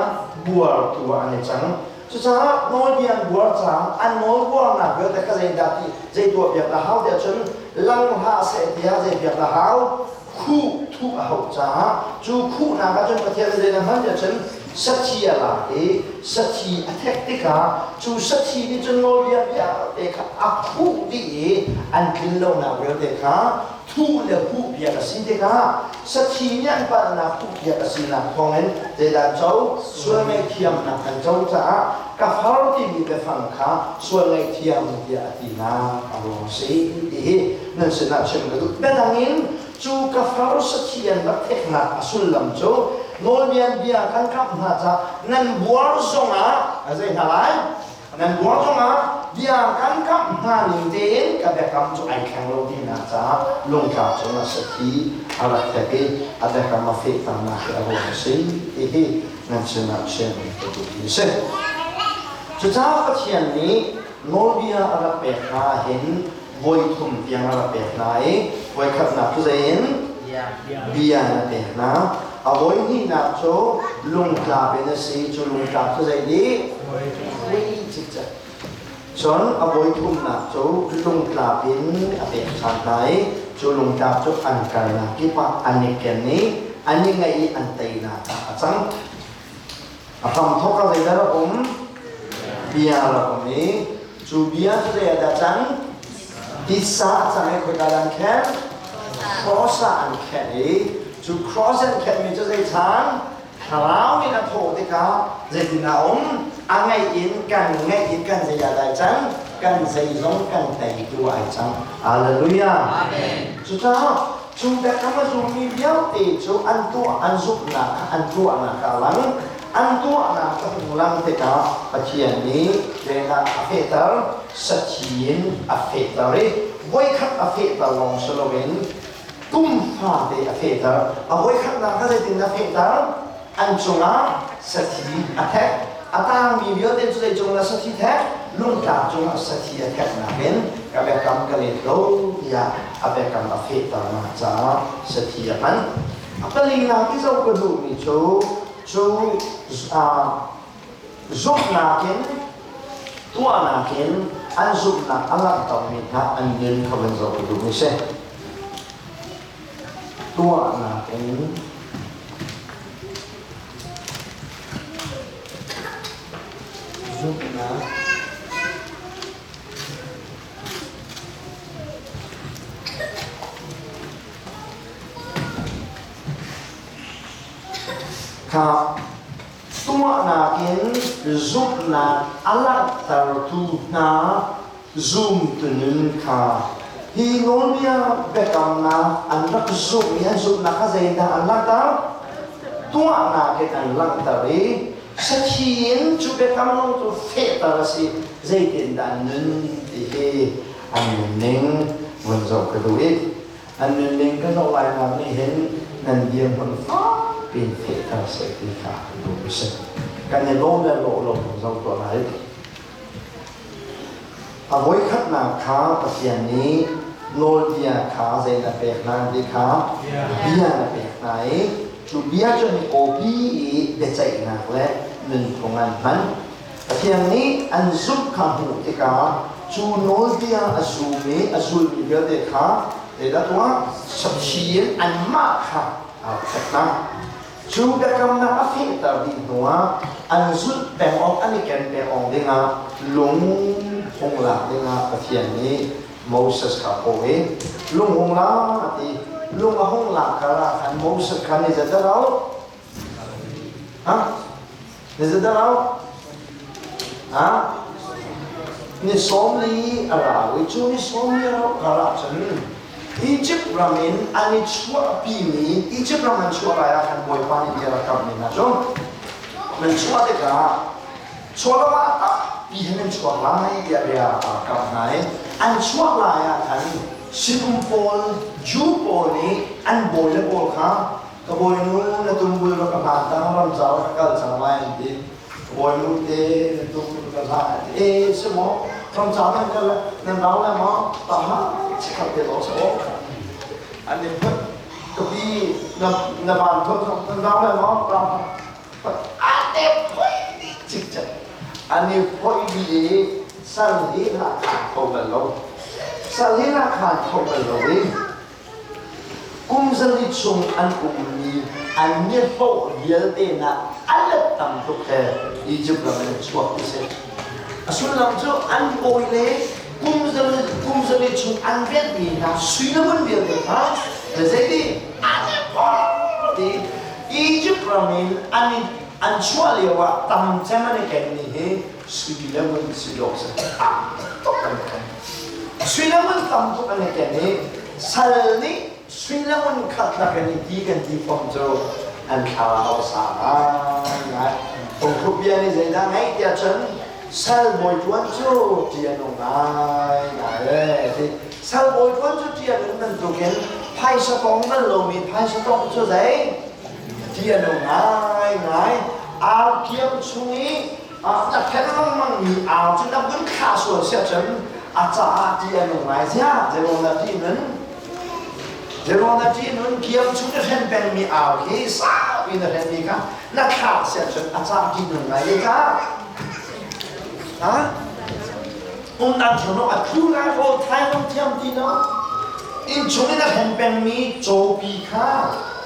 buartu ah an i cang. Cucaah nawlbia an buar caah an nawl buarnak vialte kha zeidah ti zei tuah piak dah hau tiah cun lang hlah seh tiah zei piak dah hau? Khuh thuh a hauh caah cu khuhnak ah cun Pathian nih zei na hman tiah cun Sathi a lak i sathi a thek tikah cu sathi nih cun nawlbia vialte kha a khuh dih i an tlin lonak vialte kha thuh le huh piak a si tikah sathi nih an palhnak thuh piak a sinak thawngin zeidah co? Sual ngaihthiamnak an co caah ka far timi biafang kha sual ngaihthiam tiah a tinak a ruang a si ti hi nan sinah chim ka duh. Biadang in cu ka far sathi an rak theknak a sullam cu nawlbia bia kan kamh hna caah nan buar zongah a zei hna lai? Nan buar zongah bia kan kamh hna ning tein ka biakam cu ai thleng lo tinak caah lungtlak cungah sathi a rak thek i a biakam a fehternak hi a ruang a si ti hi nan sinah chim ka duhmi a si. Cucaah Pathian nih nawlbia a rak pek hna ahhin voi thum tiang a rak pek hna i voikhatnak cu zei in bia na pek hna. A voi hnihnak cu lungtlap in a si. Cu lungtlap cu zei dih? Voi cikcek. Cun a voi thumnak cu lungtlap in a pek ṭhan hna i cu lungtlap cu an kalnak kip ah an i ken i an i ngaih i an teinak ah a cang. A hramthawk ah zeidah rak um? Bia rak um i cu bia cu zei ah dah cang? Titsa a cang i khoika dah an khenh? Cross ah an khenh i cu cross an khenhmi cu zei chan? Thlarau in a thawh tikah zeitin a um? A ngaih in kan ngaih in kan zei ah dah cang? Kan zeizong kan teitu ai cang. Hallelujah. Amen. Cucaah cu biakam a zummi vialte cu an tuah an zumhnak kha an tuahnak a lang. An tuahnak a hung lang tikah Pathian nih lengah a fehter, sathi in a fehter i voikhat a fehter lawng si loin kum fate a fehter. A voikhatnak kha zeitin a fehter? An cungah sathi a thek. A tangmi vialte cu zei cungah sathi thek? Lungtlak cungah sathi a thek nakin ka biakam ka let lo tiah a biakam a fehternak caah sathi a hman. A palinak i zoh ka duhmi cu cu zumhnak in tuahnak in an zumhnak a langhtermi hna an nun kha van zoh ka duhmi si. Tuahnak in zumhnak kha tuahnak in zumhnak a langhtertu hna zumtu nun kha hi nawlbia biakamnak an rak zumh i an zumhnak kha zeidah an langhter? Tuahnak in an langhter i sathi in cu biakam nung cu fehter a si. Zeitindah an nun ti hi an nunning vun zoh ka duh i an nunning ka zoh lainak nih hin nan dirhmun fakpi in fehter seh ti kha ka duh a si. Kan i lawm le lawh lo vun zoh tuah lai. A voikhatnak kha Pathian nih nawlbia kha zei na pek hna ti kha bia na pek hna i cu bia cu an i kawpi i biaceihnak le nunphung an hman. Pathian nih an zumh kha hmuh tikah cu nawlbia a zum i a zulmi vialte kha zeidah tuah? Sathi in anmah kha aa ṭhek hna. Cu biakamnak a fehter dih hnuah an zulh peng awk an i ken peng awk dingah lung hung lak dingah Pathian nih Moses kha a kawh i lung hung la a ti. Lung a hung lak kar ah khan Moses kha ni zat dah rau? Ha? Ni zat dah rau? Ha? Ni 40 a rau i cu ni 40 a rauh kar ah cun Egypt ram in an i chuahpimi Egypt ram an chuah lai ah khan Bawipa nih bia rak kamhmi hna cu nan chuah tikah chuah lo ah tampi hin nan chuak lai tiah bia aa kamh hna i an chuah lai ah khan sinum pawl Jew pawl nih an bawi le pawl kha ka bawinu na tumbul rak ka hlan ta ram zau ka kal cang lai an ti. Bawinu te na tumbul ka hlah an ti. E si maw ram zau nan kal nan rau lai maw ta ha chikkhat te lo sa aw an in phut ka pi na na van phut nan rau lai maw ta a te phoi di cikcek an i phoi di i sal hi na khan kho bal lo sal hi na khan kho bal lo i. Kum zali chung an ummi an nihlawh vialte nak a let tam tuk he Egypt ram in an chuak ti si. A sullam cu an bawi le kum zali chung an rianhmi hna sui le ngun vialte kha le zeiti an i phor ti Egypt ram in an an chuah lio ah tam cem an i kenmi hi sui le ngun si dawh si tam tuk an i ken. Sui le ngun tam tuk an i ken i sal nih sui le ngun khat lak in i ti kan ti fom cu an thlarau sa ngai. Phungthluk bia nih zeidah ngeih tiah cun sal bawi ṭuan cu ṭih a nung ngaingai e. Sal bawi ṭuan cu ṭih a nun bantukin phaisa tong bal lomi phaisa tong cu zei ṭih a nung ngaingai. Arkiam chung i na phen lengmangmi ar cu na vun thlah sual siah cun a caah ṭih a nung ngai ziah zeiruang dah ṭih nun zeiruang dah ṭih nun kiam chung na hren pengmi ar khi saupi na hrenmi kha na thlak siah cun a caah ṭih nung ngai zeicah ha umdan thiam lo a thu lai rawl thai lo thiam ti lo inn chung in a hren pengmi cawpi kha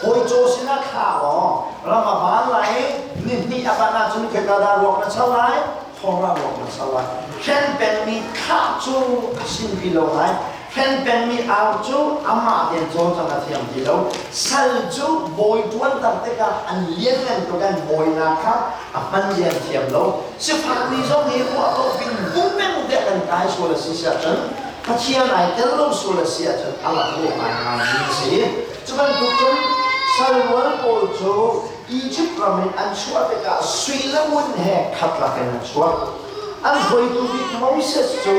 hawi caw sinah thlah law ram a van lai ni hnih a van ahcun kheka dah ruak na char lai thawng ah ruak na char lai hren pengmi thlah cu a sin ti lo lai Hren pengmi ar cu amah tein cawlcang a thiam ti lo. Sal cu bawi ṭuanter tikah an lianngan tuk an bawinak kha a hman lian thiam lo. Sifakmi zong hi ruah lo pin bung te kan kai sual a si siahcun Pathian ai tel lo sual a si ahcun a lak lo ngaingaimi a si. Cu bantuk cun sal rual pawl cu Egypt ram in an chuah tikah sui le ngun he khat lakin an chuak. An hruaitu bik Moses cu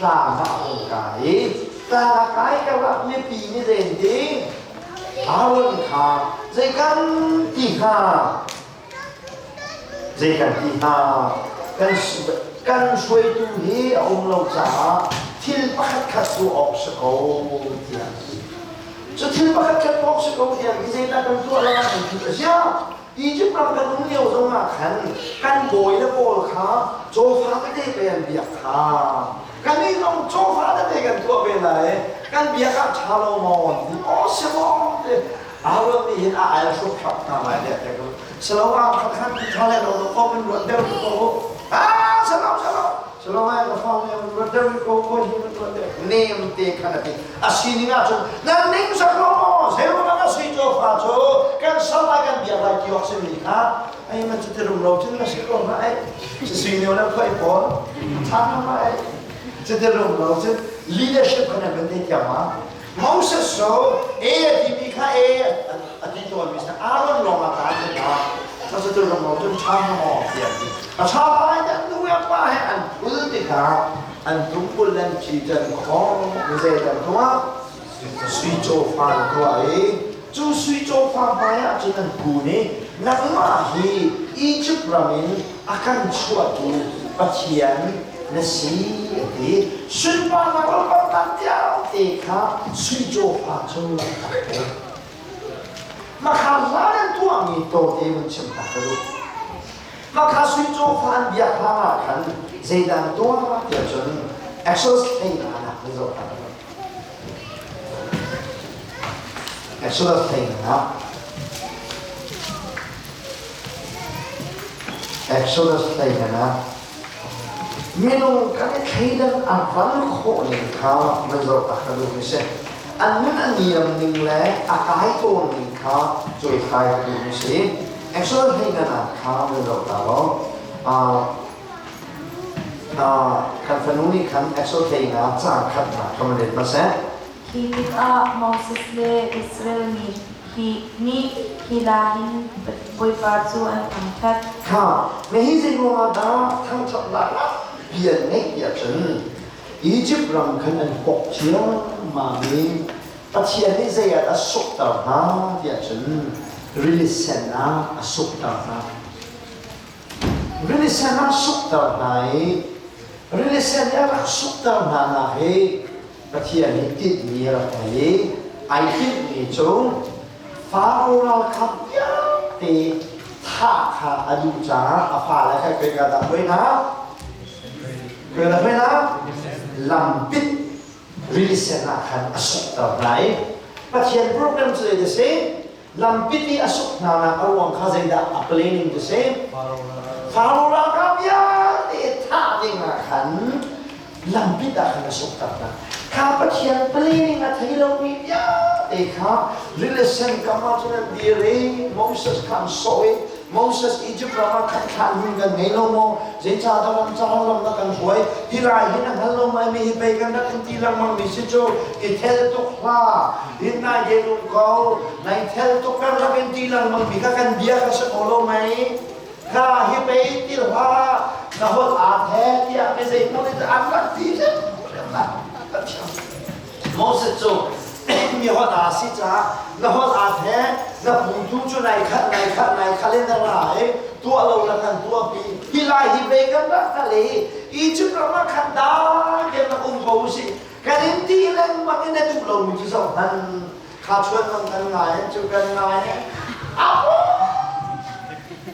tlang ah a hung kai i tlang a kai karah mipi nih zei an ti? Aaron kha zei kan ti hnga? Zei kan ti hnga? Kan kan hruaitu hi a um lo caah thil pakhat khat tuah awk si ko tiah an ti. Cu thil pakhat khat tuah awk si ko tiah hi zeidah kan tuah lai an ti a siah Egypt ram kan um lio zongah khan kan bawi le pawl kha cawfa tete pe an biak kha. Kannih zong cawfa tete kan tuah ve lai. Kan biak ah ṭha lo maw an ti. Aw si maw ti. Aaron nih hin a al hruphrap hna lai deh te ko. Salo ah khat khan ṭha le lo ko kan ruat deuh ko. Ah salo salo. Salo ai ka fa ne ruat deuh ko ko hi ruat deuh. Nem te khan a ti. A sining ahcun nan ning sak lo maw zeiruang ah sui cawfa cu kan sal lai kan biak lai ti awk simi kha ai man cu ti rum lo cun na si ko hnga ai sui nio na khoi pawl tha ma ai cu ti rum lo cun leadership kha nan van te thiam ma Moses so e a timi kha e a ti tawn mi Aaron lawng a kaan te kha na cu ti rum lo cun tha maw tiah ti a tha lai dan nu ya pa he an phul tikah An tungkul an thi can khawng zei kan tuah sui cawfa an tuah i cu sui cawfa hmai ah cun an kun i nangmah hi Egypt ram in a kan chuahtu Pathian na si a ti. Sunparnak rawlpalnak vialte kha sui cawfa cu an rak pek. Mahka hlan an tuahmi tawte vun chim ta ka duh. Mahka sui cawfa an biak hlan ah khan zeidah an tuah tiah cun Exodus 15 ah nan zoh ta ka duh. Exodus 15 Exodus 15 Minung kan i thleidan a ral khawh ning kha nan zoh ta ka duh mi si. An nun a niam ning le a kai tawn ning kha cuaihlai ka duh mi si. Exodus 15 ah kha nan zoh ta law kan fanu nih khan Exodus 15 caang khatnak kha man ret hmasa. Khi tikah Moses le Israel mi hi nih hi la hin Bawipa cu an thangṭhat. Kha hihi zei ruangah dah thangṭhatnak bia ngeih tiah cun Egypt ram khan an pok ciammam i Pathian nih zei ah dah sukter hna tiah cun rili sen ah a sukter hna. Rili sen ah sukter hna i rili sen i a rak sukter hna nak hi Pathian nih tinhmi a rak ngei i ai tinhmi cu Faro ralkap vialte thah kha a duh caah a fale kha khoika dah hruai hna? Khoika dah hruai hna? Lampit rili sen ah khan a sukter hna i. Pathian program cu zei si? Lampit i a suk hna nak a ruang kha zeidah a planning cu si? Faro ralkap vialte thah ding ah khan lampit ah khan a sukter hna. Kha Pathian planning a thei lomi vialte kha rili kam ah cun an dir i Moses kha an sawh i Moses Egypt ram ah khan thlan hun kan ngei lo maw? Zeicahdah ram cang lam na kan hruai? Hi lai hin a hngal lo mai mi hi pei kan rak in ti lengmang mi si cu i thel tuk hlah. Hin nai de lung ko. Nai thel tuk kan rak in ti lengmang mi kha kan bia kha si ko lo mei? Kha hi pei ti hlah. Na holh aa the tiah mi zei hmuh nih an rak ti Moses cu mi holh aa si caah na holh aa the na putu cu nai khat nai khat nai khat in na ra i tuah lo na kan tuahpi hi lai hi ve kan rak hngal i Egypt ram ah khan dai tein rak um ko usih kan in ti lengmang in na duh lomi cu zoh hmanh kha chuan mang kan ngai cu kan ngai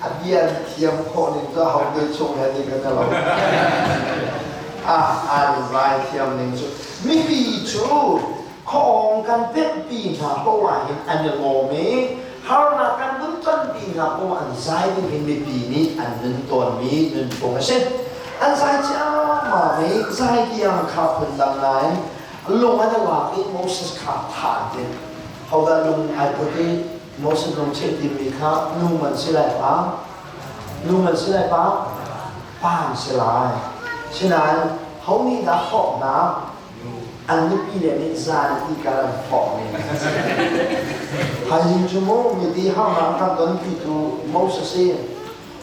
a bia thiam khawh ning cu ho te chung he ti kan lo ah an vai thiam ning cu mipi cu khawng kan pemhpi hna ko ah hin an i lawm i harnak kan nun tonpi hna ko an zai ding hin mipi nih an nun tawnmi nunphung a si an zai ciammam i zai tiang kha phundang nain lung an i lak i Moses kha thah an timh hodah lung ai put i Moses lung cheh timi kha nu man si lai pa nu man si lai pa pa an si lai sinain ho nih dah hrawknak an nupi le nih zan i kal an thawk men Haizing cu mu miti harnak kan ton pitu Moses i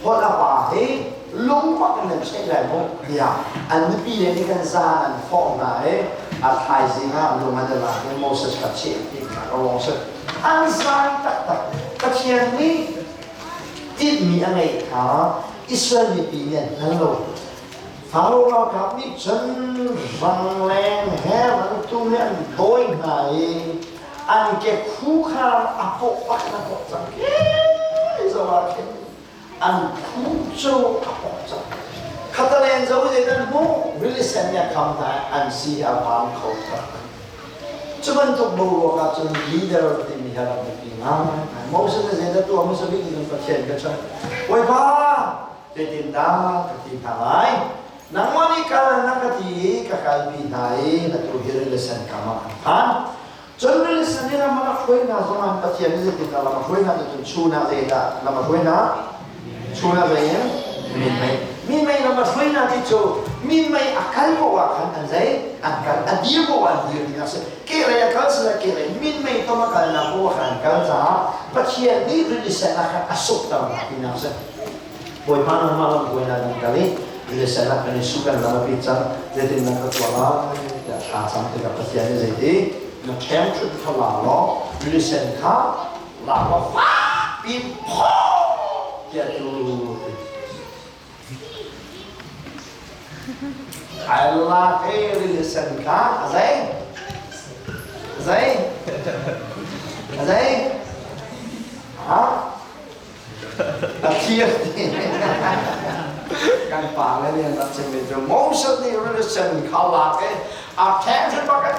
holh a pa hi lungmak in nan cheih lai mu tiah an nupi le nih kan zan an thawh hna i a thaizing ah lung an i lak i Moses kha cheh ti kha ka ruang si an zai taktak Pathian nih tinhmi a ngeih kha Israel mipi nih an hngal lo Faro ralkap nih cun rangleng he rangtu he an dawi hna i an ke khu kha a pawh bak in a pawh cang khi zo ah khin an khu cu a pawh cang khatalen zo in an hmuh rili sen nih a kham hna an si a vaam kho tak cu bantuk boruak ah cun leader timi hi rak biapi ngai Moses nih zeidah tuah hmasa bik in Pathian ka chanh Bawipa Zeitindah ka ti hna lai? Nangmah nih kal na ka ti i ka kalpi hna i atu hi rili sen kam ah kan phan. Cun rili sen i ram a rak hruai hna zongah Pathian nih zeitindah lam a hruai hna ti cun chun ah zeidah lam a hruai hna? Chun ah zei in? Minmei. Minmei lam a hruai hna ti cu minmei a kal poah ah khan an zei? An kal. A dir poah an dir ding a si. Kehlei a kal sile kehlei minmei tom a kalnak poah khan an kal caah Pathian nih rili sen ah khan a sukter hna tinak a si. Bawipa nangmah lam hruainak in kal i Jerusalem ah kan i su kan lam a pit cang zeitin na ka tuah lai tiah thla cam tikah Pathian nih zeiti na ṭhengṭhunh kha la law Jerusalem kha la law fak piin phaw tiah tu ai lak i Jerusalem kha a zei a zei a zei ha A thir ti kan pa le nih an rak chimmi cu Moses nih religion kha lak i a ṭheng hrim bak in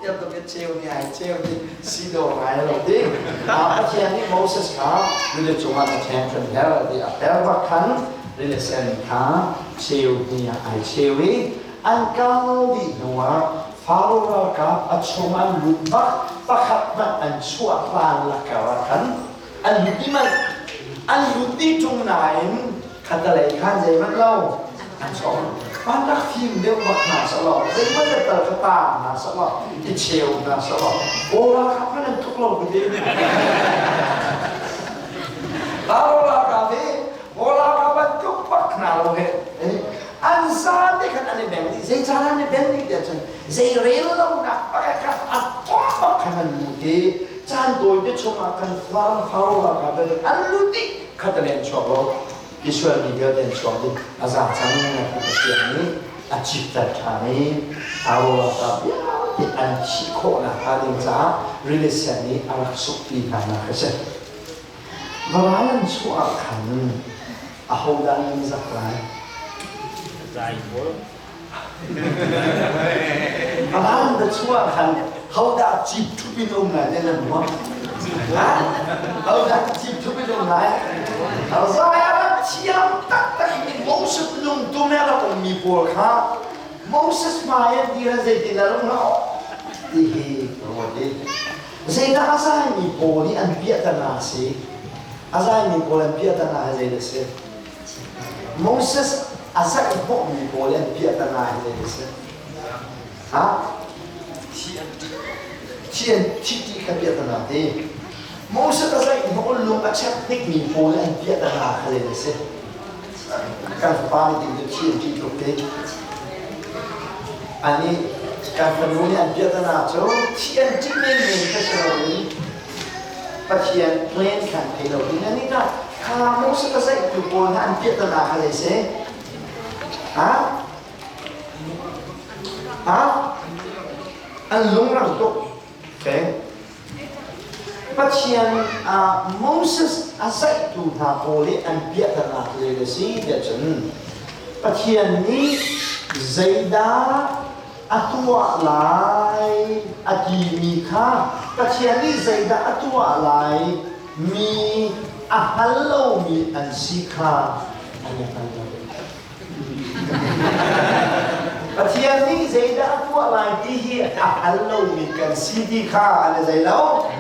tiah tuk i cheu nih ai cheu ti si dawh ngai lo ti Pathian nih Moses kha rili cungah na ṭheng hrim her ti a her bak khan rili sen kha cheu hnih ah ai cheu i an kal dih hnuah Faro ralkap a chung an lut bak pakhat hmanh an chuah hlan lakar ah khan an lut dih manh an lut dih ṭung nain khatalei khan zeihmanh lo an chuak van rak fim deuh bak hna selaw zeihmanh le tal kha taang hna selaw i cheu hna selaw kawl ralkap hmanh an tluk lo ka ti Faro ralkap hi kawl ralkap an tluk bak hna lo he An zate khan an i beng dih. Zeicahdah an i beng dih tiah cun zei rel lonak pakhat kha a tom bak khan an lut i caan tawite chungah kan farang faro ralkap an lut dih khatalen chuak lo Israel mi vialte an chuak dih a za cang ti Pathian nih a cipter ṭhan i Faro ralkap vialte an thih khawhnak hnga ding caah rili sen nih a rak sukpi hna nak a si. Varal an chuah ah khan ahodah nan zak lai? Zai pawl. Varal na chuah khan Hodah cip ṭhup in um lai te nan ruah? Hodah cip ṭhup in um lai? Zai a rak thiam taktak mi Moses lungtum he rak ummi pawl kha Moses hmai an dir zeitin a rung lo ti hi ruat i zeidah a zaimi pawl nih an piahtana a si? A zaimi pawl an piahtana hi zeidah a si? Moses a zaih hnawhmi pawl an piahtana hi zeidah a si? Ha? Thi an thi ti kha piahtana ti. Moses a zaih hnawh lung a chek hnikmi pawl an piahtana kha zeidah a si? Kan fapa nih ding cu thi an ṭih tuk ti. Ani kan fanu nih an piahtana cu thi an ṭih menmen kha si loin Pathian plan khan thei lo ding ani ka kha Moses a zaihtu pawl hna an piahtana kha zei si? Ha? Ha? An lungrang tuk. Okay. Pathian ah Moses a zaihtu hna pawl i an piahtana cu zei a si tiah cun Pathian nih zeidah a tuah lai a timi kha Pathian nih zeidah a tuah lai mi a hngal lomi an si kha an i hngal lo. Pathian nih zeidah a tuah lai ti hi a hngal lomi kan si ti kha an i zei lo.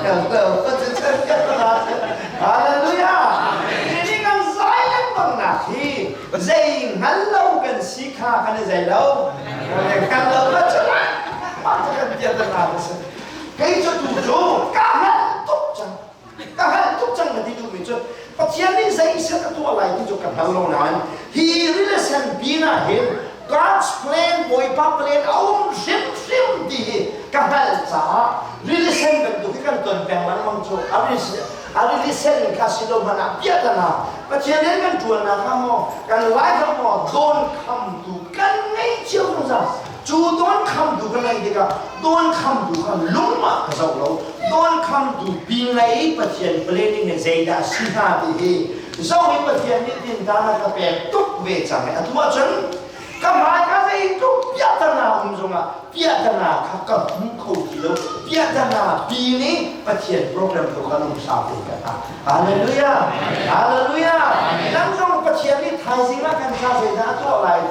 Kan lo. Hallelujah! Hi kan zai lengmang nak hi zei hngal lo kan si kha kan i zei lo. Kan lo ma cu mah cu kan pian na si. Kei cu tu cu ka hngal tuk cang. Ka hngalh tuk cang na ti duhmi cu Pathian nih zei set a tuah lai ti cu ka hngal lo nain hi rilisen pin ah hin God's plan, Bawipa plan a um hrimhrim ti hi ka hngalh caah rilisen bantuk hi kan ton peng lengmang cu. A rilisen kha si lo hmanh ah piahtana Pathian he kan ṭuannak ah maw, kan life ah maw dawn khamtu kan ngei cio zungzal. Cu dawnkhamtu ka ngeih tikah dawnkhamtu kha lungmah ka zoh lo. Dawnkhamtu pinlei Pathian planning hi zeidah a si hnga ti hi zoh i Pathian nih tintan a ka pek tuk ve cang i atu ahcun ka hmai ka zeitluk piahtana um zongah piahtana kha ka hmu kho ti lo. Piahtana pi nih Pathian program tu kha lungsa te ka hna. Hallelujah! Hallelujah! Nang zong Pathian nih thaizing ah kan ca zeidah a tuah lai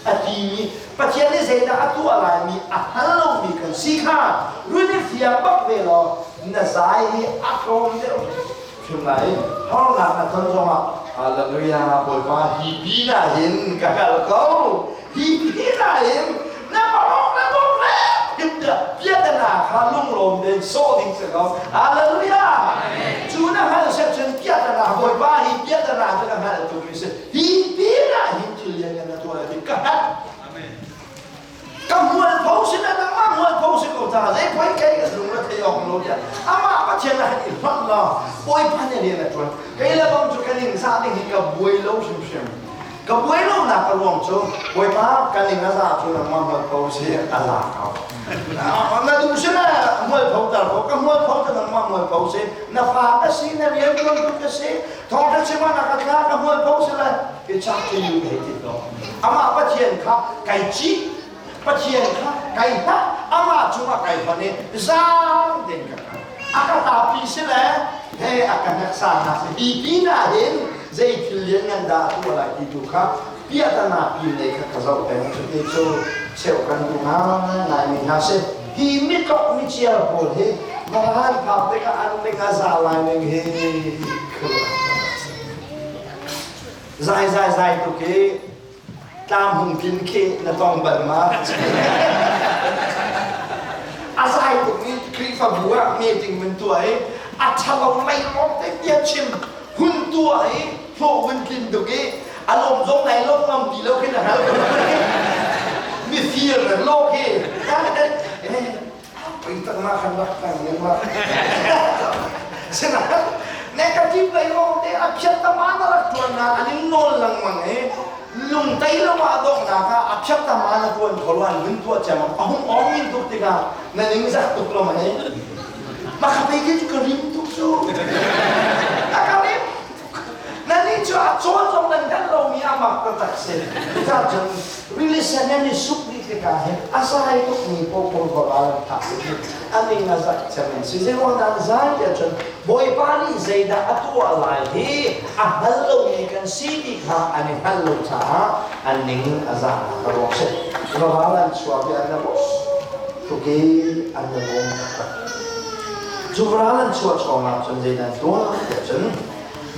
a timi Pathian nih zeidah a tuah laimi a hngal lomi kan si kha run i fiang bak ve law na zai hi a tlawm deuh hrim lai. Hornak na ton zongah Hallelujah, Bawipa, hi pin ah hin ka hngal ko, hi pin ah hin na parok na bawk le piatana kha lunglawm tein sawh ding si ko. Hallelujah. Cu na hngal set cun piatana, Bawipa, hi piatana cu na hngal tukmi si. Hi pin ah hin thil lianngan na tuah ti ka hngalh. Ka mualpho si na nangmah mualpho si ko ta zei poi kei ka lung na thei awk lo tiah amah Pathian na han i hlonh law Bawipa nih rian a ṭuan. Kei le bang cu ka ningzah ding hi ka buai lo hrimhrim. Ka buai lonak a ruang cu Bawipa ka ning a za cu nangmah mualpho si a za ko. Na duh si le mualpho ter ko, ka mualpho cu nangmah mualpho si. Na fa ka si, na rian ṭuantu ka si. Thawngṭha chim ah na ka thla ka hmual ko si lai. It's up to you hei ti ko. Amah Pathian kha kai cih, Pathian kha kai hnah, amah cungah kai hon i zaang tein ka kal. A ka tapi si le he a ka hneksa hna si. Hi pin ah hin zei thil lianngan dah a tuah lai ti tu kha piahtana pin lei kha ka zoh peng. Cuti cu cheu kan duh ngaingai mi hna si. Hi mitlok michiar pawl hi vahan phak tikah an ning a za lai ning hi zai zai zai tuk i tlam hung tlin khi na tong bal ma? A zai tuk i Khrihfabu ah meeting mun tuah i a ṭhalo lei lawng te bia chim hun tuah i hlawh hun tlin tuk i a lawm zong nai lawm ngam ti lo khi na hal mifir lo khi pui tak ma khan rak tang ning ma sinain negative lei lawng te a phiat tama na rak tuan na an in nawl lengmang i lungtei lo ah donghnak ah a phiat tama na tuan kho lo an vun tuah ciam a hung ong in tuk tikah na ning zak tuk lo ma ni Makha khi cu ka rim tuk cu. A ka rim. Na nih cu a cawn zong nan hngalh lomi a mak taktak si. Cucaah cun rili sen nan i suk dih. tikah hin a zai tukmi paohpaoh varal an thah i a ning a zak cem in si. Zeiruang dah an zai tiah cun Bawipa nih zeidah a tuah lai hi a hngal lomi kan si ti kha an i hngalh lo caah an ning a zahnak a ruang si. Varal an chuak i an tuk i an i lawm taktak. Cu varal an chuah chawngah cun zeidah an tuah tiah cun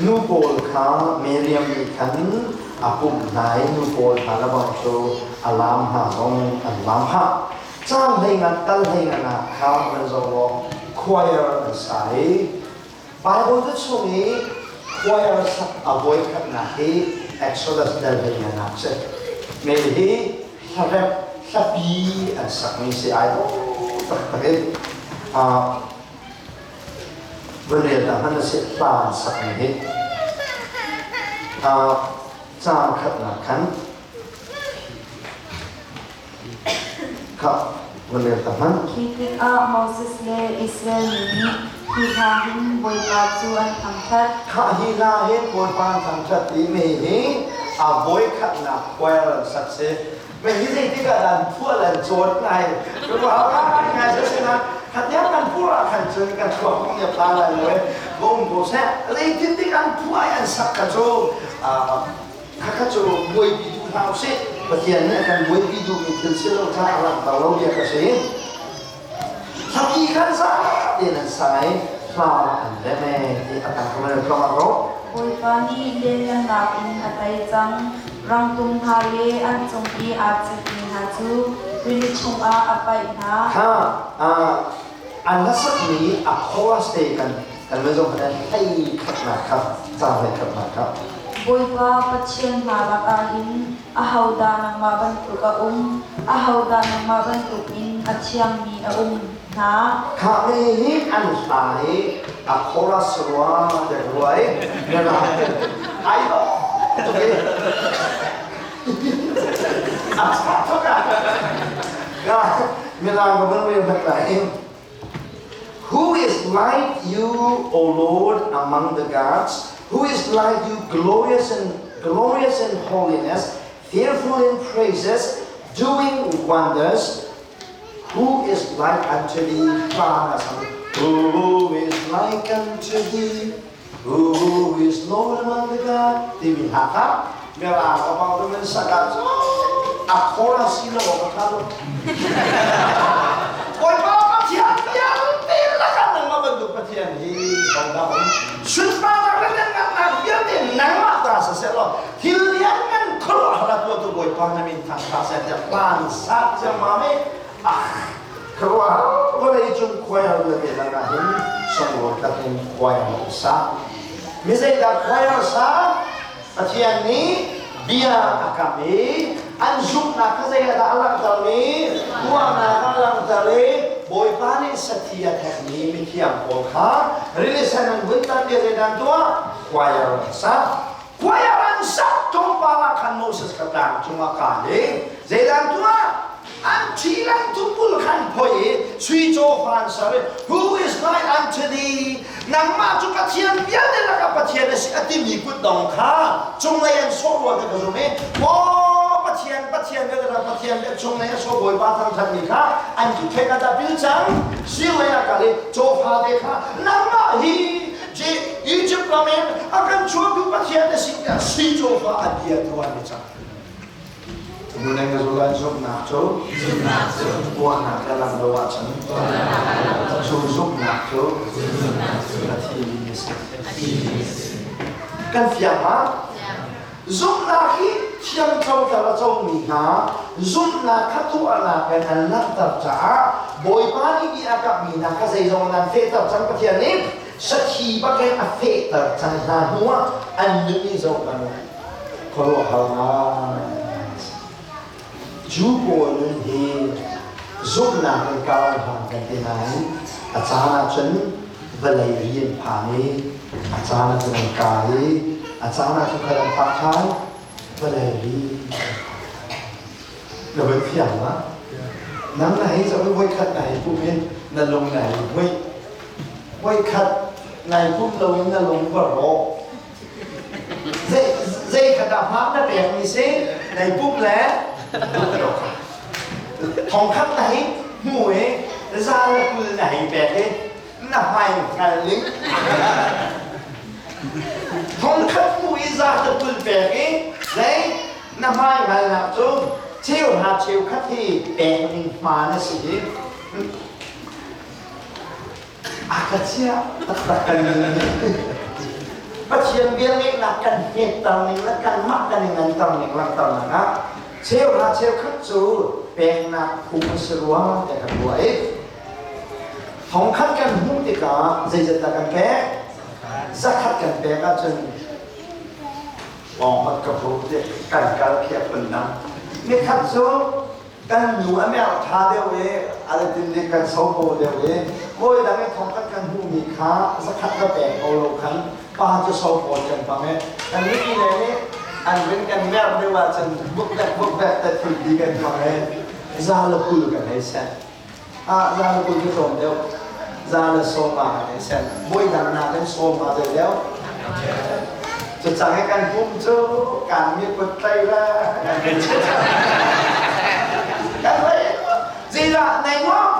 nu pawl kha Miriam nih khan a pumh hna i nu pawl hna lebang cu a laam hna zong an laam phah. Caang hleingat tal hleingat ah kha van zoh law choir an sa i Bible te chung i choir sak a voikhatnak hi Exodus dal hleingat ah si. Mei hi hlarep hlapi an sakmi si ai dawh taktak i van rel ta hmanh a si hla an sakmi hi caang khatnak khan kha van rel ta hmanh. Khi tikah Moses le Israel mi nih hi hla hin Bawipa cu an thangṭhat. Kha hi hla hin Bawipa an thangṭhat timi hi a voikhatnak choir an sak si. Mei hi zeitik ah dan phuah lan cawn ngai ruah ngai sa sina khatiang kan phuah khan cun kan thluak mong ya pha lai lo bom ko seh zeitin tik an phuah an sak kha cu kha kha cu buaipi tu hna usih Pathian nih a kan buaipi duhmi thil si lo ca a langhter lo bia ka si Hlapi khan za tein an sai hla an rem e ti a kan comment tlawng ro. Bawipa nih lianngannak in a tei cang. Rangtum hna le an cung i aa citmi hna cu rili chungah a paih hna. Kha an hlasakmi a chorus te kan kan van zong khan hlei khatnak kha ca hlei khatnak kha. Bawipa Pathian hna lakah hin ahodah nangmah bantuk a um? Ahodah nangmah bantukin a thiangmi a um hna? Khah mi hi an hla hi a chorus rua dek rua i ai dawh tuk i a ṭha tuk ah mirang ka van rel hmat lai. Who is like you, O Lord, among the gods? Who is like you, glorious in holiness, fearful in praises, doing wonders? Who is like unto thee? Who is like unto thee? Who is Lord among the gods? Timi hla kha mirang ka bang tu min sak ah a chorus si lo ka tha lo. Bawipa Pathian vialte lakah nangmah bantuk Pathian hi hodah um? Sunparnak le lianngannak vialte nangmah ta siseh law thil lianngan khuaruahhar a tuahtu Bawipa na min thang hlah seh tiah hlan sat ciammam i ah khuaruahhar vawlei cung choir vialte lakah hin sunglawi takin choir a sa. Mi zeidah choir sa? Pathian nih bia a kam i an zumhnak kha zei ah dah a langhtermi tuahnak a langhter i Bawipa nih sathi a thekmi mithiang pawl kha rili sen an vun tan bia zeidah an tuah? Choir an sak. Choir an sak tlawmpal ah khan Moses kha tlang cungah kai i zeidah an tuah? An thi lang tumpul khan phoi i sui cawfa an ser i who is like unto thee? Nangmah cu Pathian vialte lakah Pathian a si a timi kutdong kha cunglei an sawh rua ti ka zum i maw Pathian Pathian vialte lakah Pathian le cunglei a sawh Bawipa thangṭhatmi kha an thuthleng ah dah pil cang sirlei ah kal i cawfa te kha nangmah hi Egypt ram in a kan chuahtu Pathian na si tiah sui cawfa a bia tu an i cang. Muleng ka zulai zumhnak cu tuahnak le lam lo ahcun cu zumhnak cu a thi mi a si. Kan fiang ma? Zumhnak hi thiam coter a comi hna zumhnak kha tuahnak in an langhter caah Bawipa nih bia a kamhmi hna kha zeizong in an fehter cang Pathian nih sathi bakin a fehter cang hna hnuah an nun i zoh kan Khuaruahhar ngai. Jew pawl nun hi zumhnak in kar an hlang kan ti nain a caan ahcun vawlei ri an phan i a caan ahcun an kai i a caan ahcun khat an phak ṭhan vawlei ri na van fiang ma? Nang na hei zoh i voikhat na hei pum in na lung na hei hmuih. Voikhat nai pum loin na lung va rawk. Zei kha dah hma na pekmi si? Nei pum le Thongkhat na hei hmu i za le 20 na hei pek i na hmai hngal ning. Thongkhat hmu i za le 20 pek i zei na hmai hngalnak cu cheu hna cheu khat hi pek ning hma na si i a ka chiah taktak kan Pathian bia ngeihnak kan hmetter ning le kanmah kan i nganter ning langhternak ah cheuhra cheukhat cu peknak phung a si rua tiah kan ruah i thongkhat kan hmuh tikah zeizat dah kan pek? Zakhat kan pek ahcun pawngkhat ka phu ti kan kal khi a phundang. Nikhat cu kan nu a merh ṭha deuh i a tin nih kan sopaw deuh i kawi dang i thongkhat kan hmuhmi kha zakhat va pek ko lo khan pa cu sopaw kan hmang i kan nupi le nih an rin kan merh deuh ahcun bukbek bukbek te thulpi kan hmang i za le 20 kan hei set. Ah, za le 20 cu tlawm deuh, za le 15 kan hei set. Bawi dang nakin 15 zei deuh. Cu cang i kan pum cu kan mi kut tlai le kan kan tlai. Zeidah nei nuam?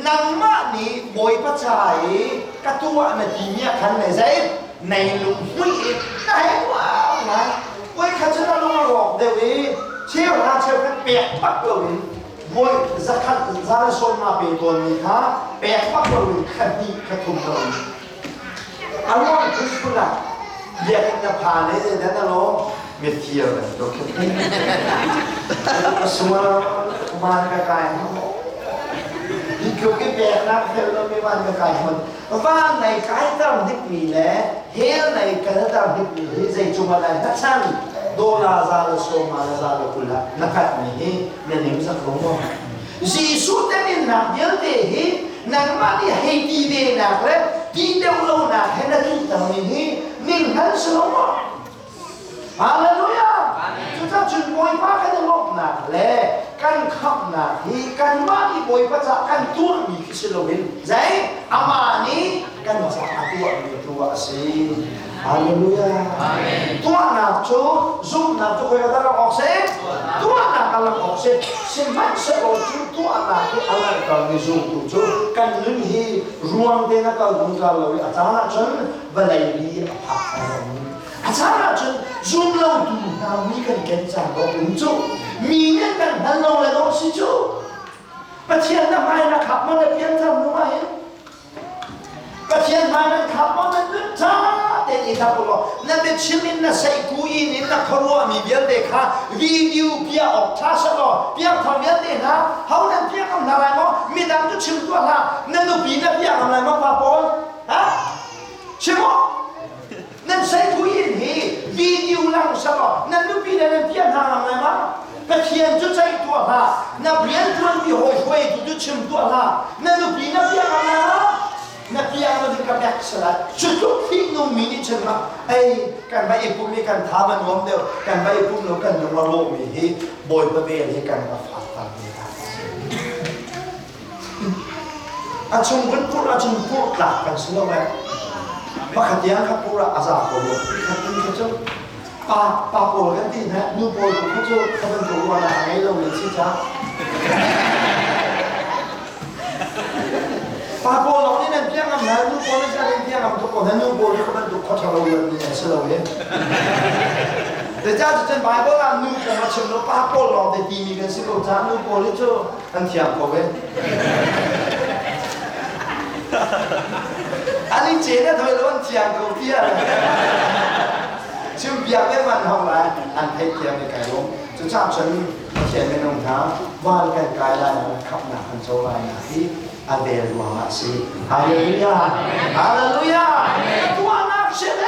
Nangmah nih Bawipa ca i ka tuah na timi ah khan nei zei nei lunghmuih i na hei nuam ngai. Puai kha cu na lung a rawk deuh i cheu hra cheu khat pek bak loin voi zakhat za le 50 pe tawnmi kha pek bak loin kha hnih kha thum loin a ruang phunphun ah biakinn na phan i zeidah na lawm? Mifir bantuk khi a sual van ka kai hi tluk i peknak fel lomi van ka kai hmun van nei kai tar hnikmi le hell nei kal tar hnikmi hi zei cungah dah hnachan dola za le 50 le za le 20 ah na katmi hi na ning zak lo maw? Jesuh teminnak vialte hi nangmah nih hei ti ve nak le ti deuh lonak he na tuhtermi hi ning hngal si lo maw? Hallelujah! Cucaah cun Bawipa kan i lawmhnak le kan khamhnak hi kanmah nih Bawipa caah kan tuahmi khi si loin zei amah nih kan caah a tuahmi tu ah a si. Hallelujah. Tuahnak cu zumhnak cu khoi ka rak awk si? Tuahnak a lang awk si. Sihmanhsehlaw cu tuahnak hi a langhtermi zumtu cu kan nun hi ruang tein a kal zungzal lo i a caan ahcun vawlei li a phak caan a caan ahcun zum lotu hna mi kan ken caan dawh um cu mi nih kan hngal lo le dawh si cu Pathian na hmai na khap maw na pianthar hnu ah hin Pathian hmai nan khap maw nan nun ṭha tein i khap law na biachim in na seihku in in na khuaruahmi vialte kha video bia awk ṭha selaw piangthar vialte hna ho nan piak ngam hna lai maw? Midang cu chim tuah hlah, na nupi na piak ngam lai maw pa pawl ha? Chim u. Nan seihku in hi video lang selaw nan nupi le nan piak hna ngam lai ma? Pathian cu ceih tuah hlah, na rianṭuanpi hawi hruaitu cu chim tuah hlah, na nupi na piak ngam lai ma? Na piak lo ding ka pek salai. Cu tluk fihnungmi nih cun ma ei kan va i pum i kan tha va nuam deuh, kan va i pum lo kan lung a rawhmi hi Bawipa vel hi kan va fak tam ve ta. A chung vun purh ahcun purh tlak kan si lo eh. Pakhat tiang kha purh ah a za ko lo. Khat in kha cu pa pa pawl kan ti hna, nu pawl tu kha cu kha bantuk ruahnak a ngei lomi si cang. Pa pawl lawng nih nan piang ngam hna, nu pawl nih nan piang ngam tuk ko hna, nu pawl cu kha bantuk khuaṭha lo mi an si lo hi. Zeicah cun Bible ah nu kong a chim lo, pa pawl lawng te timi kan si ko caah nu pawl hi cu an thiam ko ve. An i cen a thoi lo an thiam ko tiah. Chim biak le man hong lai an theihthiam i kai lawm. Cucaah cun Pathian minung hna van kan kai lai ah khamhnak kan co lai nak hi a vel ruangah a si. Hallelujah! Hallelujah! Tuahnak sim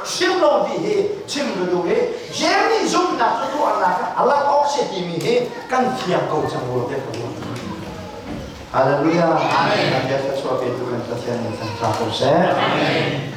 chim lo ti hi chim ka duh i Jeim nih zumhnak cu tuahnak a lak awk si timi hi kan thiam ko cang rua te ka ruah. Hallelujah! Amen. Kan bia thluachuah petu kan Pathian nih kan tla ko seh. Amen.